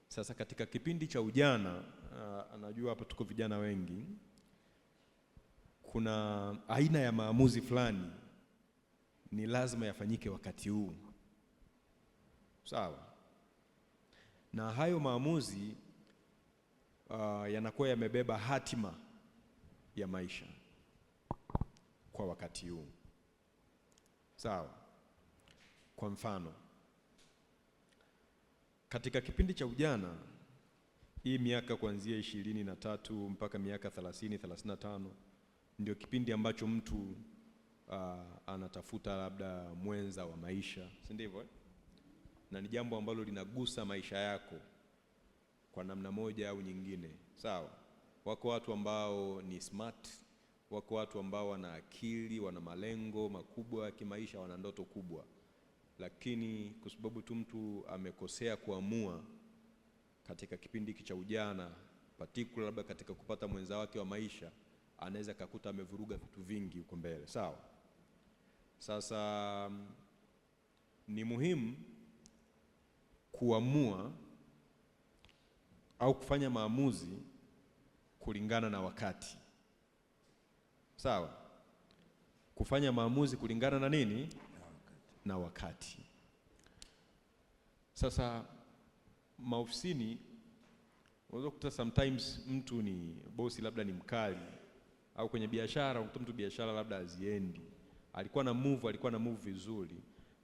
Sasa katika kipindi cha ujana, najua hapa tuko vijana wengi, kuna aina ya maamuzi fulani ni lazima yafanyike wakati huu. Sawa? Na hayo maamuzi yanakuwa yamebeba hatima ya maisha kwa wakati huu. Sawa? Kwa mfano, katika kipindi cha ujana, hii miaka kuanzia 23 mpaka miaka 30, 35, ndio kipindi ambacho mtu anatafuta labda mwenza wa maisha, si ndivyo? Na ni jambo ambalo linagusa maisha yako kwa namna moja au nyingine. Sawa? Wako watu ambao ni smart, wako watu ambao wana akili, wana malengo makubwa ya kimaisha, wana ndoto kubwa. Lakini kwa sababu tu mtu amekosea kuamua katika kipindi hiki cha ujana, particular labda katika kupata mwenza wake wa maisha, anaweza kukuta amevuruga vitu vingi huko mbele. Sawa? Sasa ni muhimu kuamua au kufanya maamuzi kulingana na wakati. Sawa? Kufanya maamuzi kulingana na nini? Na wakati. Sasa maofisini unaweza kukuta sometimes mtu ni bosi labda ni mkali, au kwenye biashara unakuta mtu biashara labda haziendi. Alikuwa na move vizuri,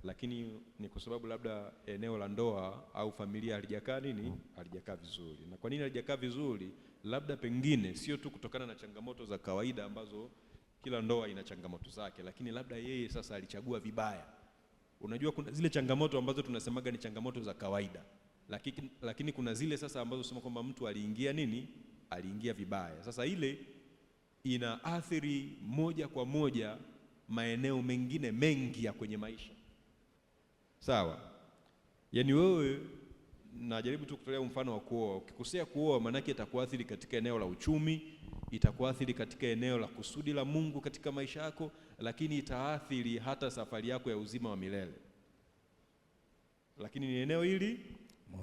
lakini ni kwa sababu labda eneo la ndoa au familia halijakaa nini? Halijakaa vizuri. Na kwa nini halijakaa vizuri? Labda pengine sio tu kutokana na changamoto za kawaida ambazo kila ndoa ina changamoto zake, lakini labda yeye sasa alichagua vibaya. Unajua kuna zile changamoto ambazo tunasemaga ni changamoto za kawaida, lakini kuna zile sasa ambazo tunasema kwamba mtu aliingia nini? Aliingia vibaya. Sasa ile inaathiri moja kwa moja maeneo mengine mengi ya kwenye maisha. Sawa? Yaani wewe Najaribu tu kutolea mfano wa kuoa. Ukikosea kuoa, maanake itakuathiri katika eneo la uchumi, itakuathiri katika eneo la kusudi la Mungu katika maisha yako, lakini itaathiri hata safari yako ya uzima wa milele. Lakini ni eneo hili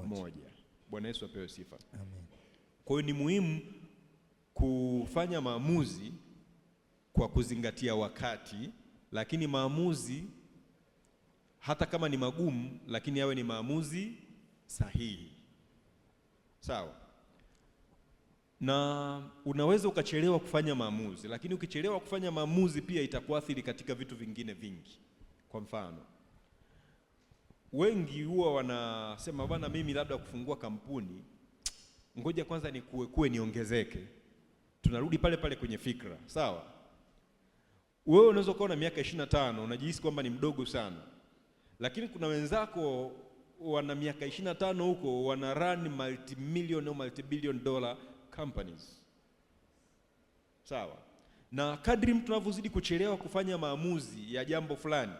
moja. Bwana Yesu apewe sifa. Amen. Kwa hiyo ni muhimu kufanya maamuzi kwa kuzingatia wakati, lakini maamuzi hata kama ni magumu, lakini yawe ni maamuzi sahihi. Sawa? Na unaweza ukachelewa kufanya maamuzi, lakini ukichelewa kufanya maamuzi pia itakuathiri katika vitu vingine vingi. Kwa mfano, wengi huwa wanasema bwana, mimi labda kufungua kampuni, ngoja kwanza nikuekue niongezeke. Tunarudi pale pale kwenye fikra, sawa? Wewe unaweza kuwa na miaka 25 unajihisi kwamba ni mdogo sana, lakini kuna wenzako wana miaka 25 huko wana run multi-million au multi-billion dollar companies. Sawa? Na kadri mtu anavyozidi kuchelewa kufanya maamuzi ya jambo fulani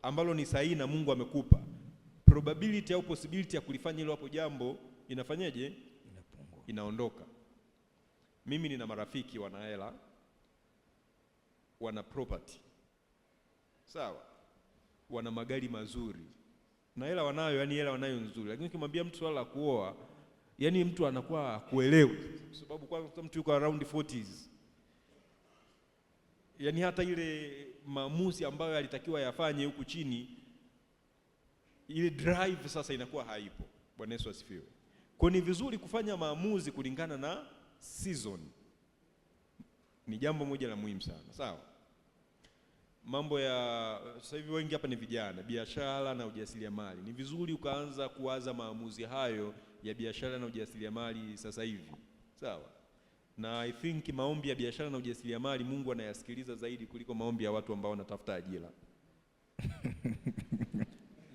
ambalo ni sahihi na Mungu amekupa, probability au possibility ya kulifanya hilo hapo jambo inafanyaje? Inapungua. Inaondoka. Mimi nina marafiki wana hela, wana property, sawa, wana magari mazuri na hela wanayo, yani hela wanayo nzuri, lakini ukimwambia mtu swala la kuoa, yani mtu anakuwa hakuelewi, kwa sababu kwanza mtu yuko around 40s, yani hata ile maamuzi ambayo alitakiwa yafanye huku chini, ile drive sasa inakuwa haipo. Bwana Yesu asifiwe. Kwa ni vizuri kufanya maamuzi kulingana na season, ni jambo moja la muhimu sana, sawa. Mambo ya sasa hivi wengi hapa ni vijana, biashara na ujasiriamali. Ni vizuri ukaanza kuwaza maamuzi hayo ya biashara na ujasiriamali sasa hivi, sawa. Na I think maombi ya biashara na ujasiriamali Mungu anayasikiliza zaidi kuliko maombi ya watu ambao wanatafuta ajira.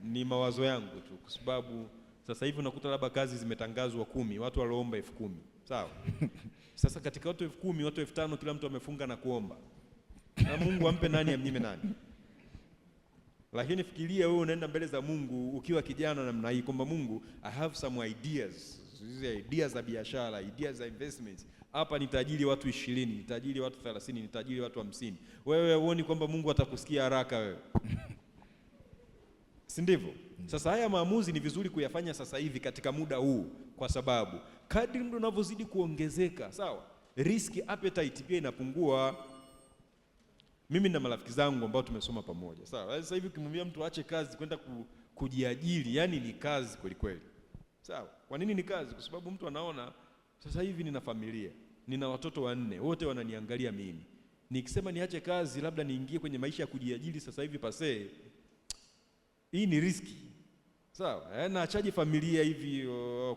Ni mawazo yangu tu, kwa sababu sasa hivi unakuta labda kazi zimetangazwa 10, watu walioomba 10,000, sawa. Sasa katika watu 10,000, watu 5,000 kila mtu amefunga na kuomba. Na Mungu ampe nani amnyime nani? Lakini fikiria wewe unaenda mbele za Mungu ukiwa kijana namna hii kwamba Mungu, I have some ideas. Hizi ideas za biashara, ideas za investments. Hapa nitajiri watu 20, nitajiri watu 30, nitajiri watu 50. Wewe huoni kwamba Mungu atakusikia haraka wewe? Si ndivyo? Sasa haya maamuzi ni vizuri kuyafanya sasa hivi katika muda huu, kwa sababu kadri muda unavyozidi kuongezeka, sawa, risk appetite pia inapungua. Mimi na marafiki zangu ambao tumesoma pamoja, sawa. Sasa hivi ukimwambia mtu aache kazi kwenda kujiajiri, yani ni kazi kweli kweli, sawa. Kwa nini ni kazi? Kwa sababu mtu anaona sasa hivi nina familia, nina watoto 4, wote wananiangalia mimi. Nikisema niache kazi labda niingie kwenye maisha ya kujiajiri sasa hivi pase, hii ni riski, sawa. Naachaje familia hivi?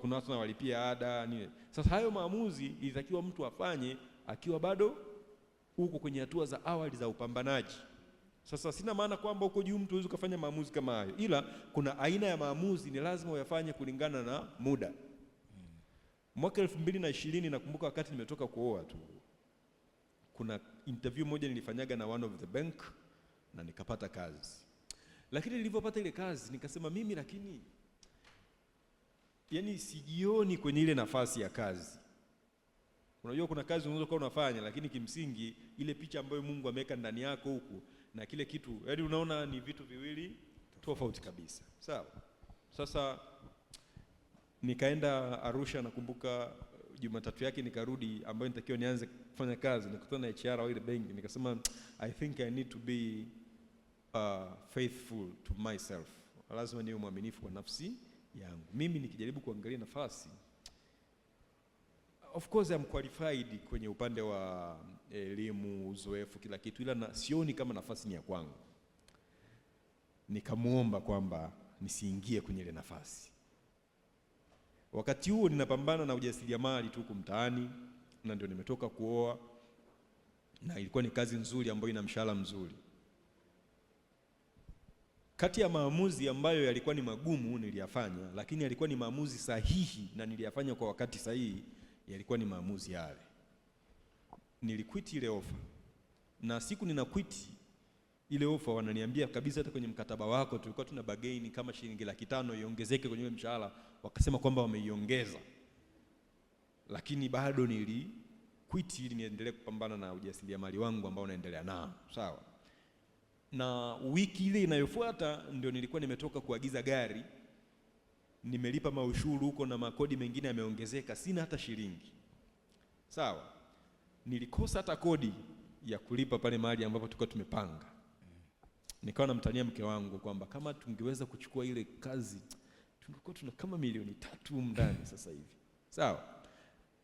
Kuna watu nawalipia ada nini. Sasa hayo maamuzi ilitakiwa mtu afanye akiwa bado huko kwenye hatua za awali za upambanaji. Sasa sina maana kwamba huko juu mtu huwezi kufanya maamuzi kama hayo, ila kuna aina ya maamuzi ni lazima uyafanye kulingana na muda. Mwaka 2020 nakumbuka wakati nimetoka kuoa tu, kuna interview moja nilifanyaga na one of the bank na nikapata kazi. Lakini nilipopata ile kazi nikasema mimi lakini yani sijioni kwenye ile nafasi ya kazi. Unajua kuna kazi unaweza kuwa unafanya lakini kimsingi ile picha ambayo Mungu ameweka ndani yako huku na kile kitu, yaani unaona ni vitu viwili tofauti kabisa. Sawa. Sasa nikaenda Arusha, nakumbuka Jumatatu yake nikarudi, ambayo nitakiwa nianze kufanya kazi, nikakutana na HR wa ile benki, nikasema I think I need to be faithful to myself. Lazima niwe mwaminifu kwa nafsi yangu. Mimi nikijaribu kuangalia nafasi, of course I'm qualified kwenye upande wa elimu, uzoefu, kila kitu, ila na sioni kama nafasi ni ya kwangu. Nikamuomba kwamba nisiingie kwenye ile nafasi. Wakati huo ninapambana na ujasiriamali tu huku mtaani, na ndio nimetoka kuoa, na ilikuwa ni kazi nzuri ambayo ina mshahara mzuri. Kati ya maamuzi ambayo yalikuwa ni magumu niliyafanya, lakini yalikuwa ni maamuzi sahihi na niliyafanya kwa wakati sahihi, yalikuwa ni maamuzi yale. Niliquit ile ofa, na siku ninaquit Ile ofa wananiambia kabisa, hata kwenye mkataba wako tulikuwa tuna bargain kama shilingi 500,000 iongezeke kwenye ule mshahara, wakasema kwamba wameiongeza, lakini bado nili quit ili niendelee kupambana na ujasiriamali wangu ambao naendelea nao. Sawa. Na wiki ile inayofuata ndio nilikuwa nimetoka kuagiza gari, nimelipa maushuru huko na makodi mengine yameongezeka, sina hata shilingi. Sawa. Nilikosa hata kodi ya kulipa pale mahali ambapo tulikuwa tumepanga. Nikawa namtania mke wangu kwamba kama tungeweza kuchukua ile kazi tungekuwa tuna kama 3 milioni humu ndani sasa hivi. Sawa.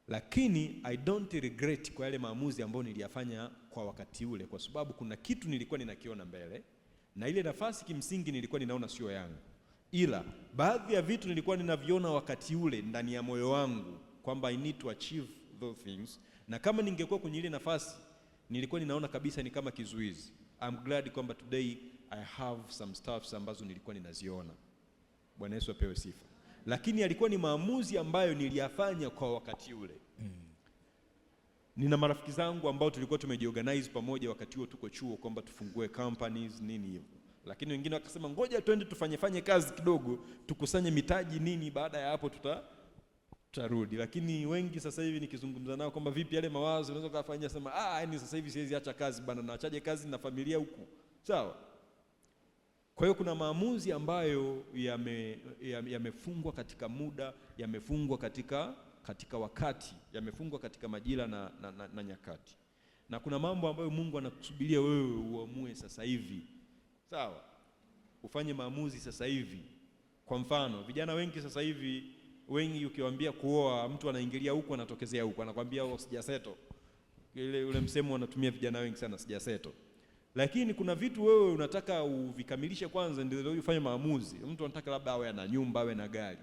Lakini I don't regret kwa yale maamuzi ambayo niliyafanya kwa wakati ule, kwa sababu kuna kitu nilikuwa ninakiona mbele na ile nafasi kimsingi nilikuwa ninaona sio yangu, ila baadhi ya vitu nilikuwa ninaviona wakati ule ndani ya moyo wangu kwamba I need to achieve those things, na kama ningekuwa kwenye ile nafasi nilikuwa ninaona kabisa ni kama kizuizi. I'm glad kwamba today I have some stuffs ambazo nilikuwa ninaziona. Bwana Yesu apewe sifa. Lakini yalikuwa ni maamuzi ambayo niliyafanya kwa wakati ule. Nina marafiki zangu ambao tulikuwa tumejiorganize pamoja wakati huo tuko chuo kwamba tufungue companies nini hivyo, lakini wengine wakasema ngoja twende tufanye fanye kazi kidogo, tukusanye mitaji nini, baada ya hapo tutarudi. Lakini wengi sasa hivi nikizungumza nao kwamba vipi yale mawazo unaweza kufanya, sema yani sasa hivi siwezi acha kazi bana, naachaje kazi na familia huku? Sawa. Kwa hiyo kuna maamuzi ambayo yamefungwa katika muda, yamefungwa katika wakati, yamefungwa katika majira na nyakati. Na kuna mambo ambayo Mungu anakusubiria wewe uamue sasa hivi. Sawa? Ufanye maamuzi sasa hivi. Kwa mfano, vijana wengi sasa hivi, wengi ukiwaambia kuoa, mtu anaingilia huku anatokezea huku, anakwambia oh, sijaseto. Ule msemo wanatumia vijana wengi sana, sijaseto. Lakini kuna vitu wewe unataka uvikamilishe kwanza ndio ufanye maamuzi. Mtu anataka labda awe na nyumba, awe na gari.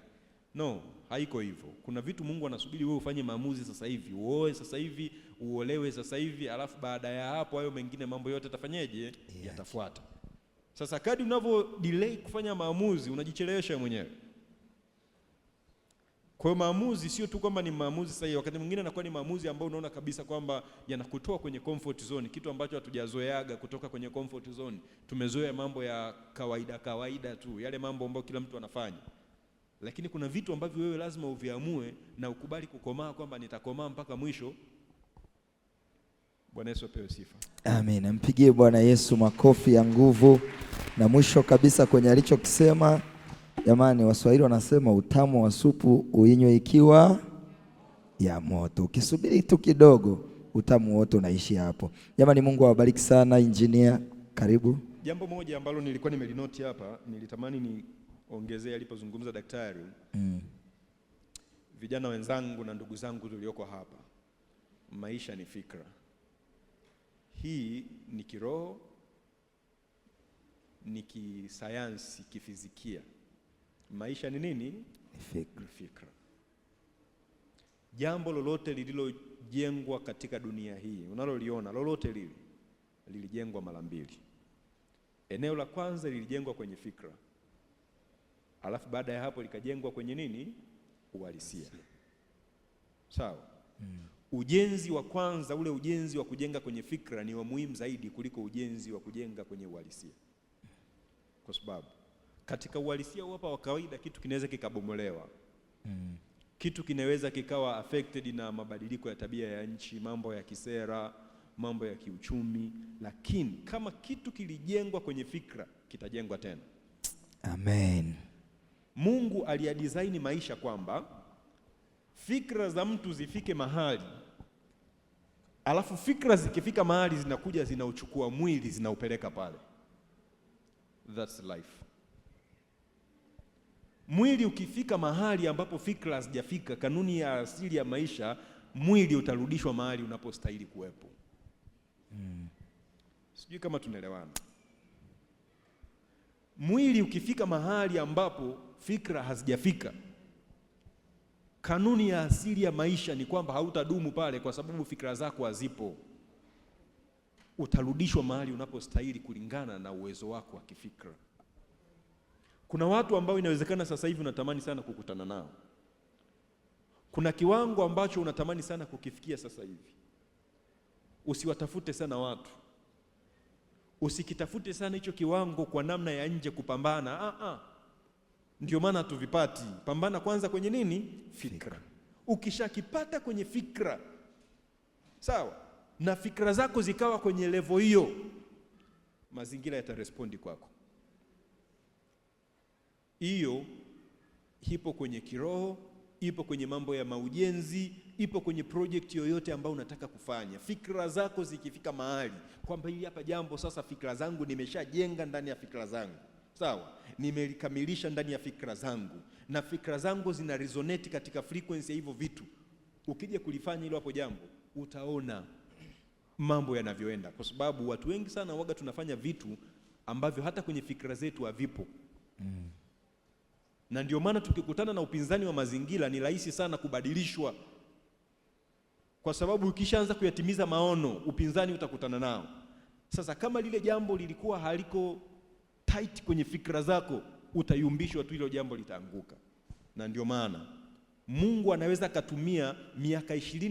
No, haiko hivyo. Kuna vitu Mungu anasubiri wewe ufanye maamuzi sasa hivi. Uoe sasa hivi, uolewe sasa hivi, alafu baada ya hapo hayo mengine mambo yote yatafanyeje? Yeah. Yatafuata. Sasa kadri unavyo delay kufanya maamuzi unajichelewesha mwenyewe. Kwa hiyo maamuzi sio tu kwamba ni maamuzi sahihi, wakati mwingine anakuwa ni maamuzi ambayo unaona kabisa kwamba yanakutoa kwenye comfort zone, kitu ambacho hatujazoeaga kutoka kwenye comfort zone. Tumezoea mambo ya kawaida kawaida tu, yale mambo ambayo kila mtu anafanya. Lakini kuna vitu ambavyo wewe lazima uviamue na ukubali kukomaa kwamba nitakomaa mpaka mwisho. Bwana Yesu apewe sifa. Amen. Mpigie Bwana Yesu makofi ya nguvu. Na mwisho kabisa kwenye alichokisema, jamani, Waswahili wanasema utamu wa supu uinywe ikiwa ya moto. Ukisubiri tu kidogo, utamu wote unaishi hapo. Jamani, Mungu awabariki sana. Engineer, karibu. Jambo moja ambalo nilikuwa nimelinoti hapa, nilitamani niongezee alipozungumza daktari. Vijana wenzangu na ndugu zangu tulioko hapa, maisha ni fikra. Hii ni kiroho, ni kisayansi, kifizikia. Maisha ni nini? Ni fikra. Ni fikra. Jambo lolote lililojengwa katika dunia hii, unaloliona lolote lile, lilijengwa mara mbili. Eneo la kwanza lilijengwa kwenye fikra, alafu baada ya hapo likajengwa kwenye nini? Uhalisia. Sawa? Ujenzi wa kwanza, ule ujenzi wa kujenga kwenye fikra ni wa muhimu zaidi kuliko ujenzi wa kujenga kwenye uhalisia. Kwa sababu katika uhalisia hapa wa kawaida kitu kinaweza kikabomolewa. Kitu kinaweza kikawa affected na mabadiliko ya tabia ya nchi, mambo ya kisera, mambo ya kiuchumi, lakini kama kitu kilijengwa kwenye fikra kitajengwa tena. Amen. Mungu aliyadesign maisha kwamba fikra za mtu zifike mahali, alafu fikra zikifika mahali zinakuja zinauchukua mwili zinaupeleka pale. That's life. Mwili ukifika mahali ambapo fikra hazijafika, kanuni ya asili ya maisha, mwili utarudishwa mahali unapostahili kuwepo. Sijui kama tunaelewana. Mwili ukifika mahali ambapo fikra hazijafika, kanuni ya asili ya maisha ni kwamba hautadumu pale, kwa sababu fikra zako hazipo. Utarudishwa mahali unapostahili kulingana na uwezo wako wa kifikra. Kuna watu ambao inawezekana sasa hivi unatamani sana kukutana nao. Kuna kiwango ambacho unatamani sana kukifikia sasa hivi. Usiwatafute sana watu. Usikitafute sana hicho kiwango kwa namna ya nje kupambana. Ndio maana tuvipati. Pambana kwanza kwenye nini? Fikra. Ukishakipata kwenye fikra, sawa, na fikra zako zikawa kwenye levo hiyo, mazingira yatarespondi kwako. Hiyo ipo kwenye kiroho, ipo kwenye mambo ya maujenzi, ipo kwenye project yoyote ambayo unataka kufanya. Fikra zako zikifika mahali kwamba hili hapa jambo sasa, fikra zangu nimeshajenga ndani ya fikra zangu, sawa, nimelikamilisha ndani ya fikra zangu, na fikra zangu zina resonate katika frequency ya hivyo vitu, ukija kulifanya hilo hapo jambo, utaona mambo yanavyoenda, kwa sababu watu wengi sana waga tunafanya vitu ambavyo hata kwenye fikra zetu havipo. Na ndio maana tukikutana na upinzani wa mazingira ni rahisi sana kubadilishwa, kwa sababu ukishaanza kuyatimiza maono, upinzani utakutana nao. Sasa kama lile jambo lilikuwa haliko tight kwenye fikra zako, utayumbishwa tu, hilo jambo litaanguka. Na ndio maana Mungu anaweza akatumia miaka 20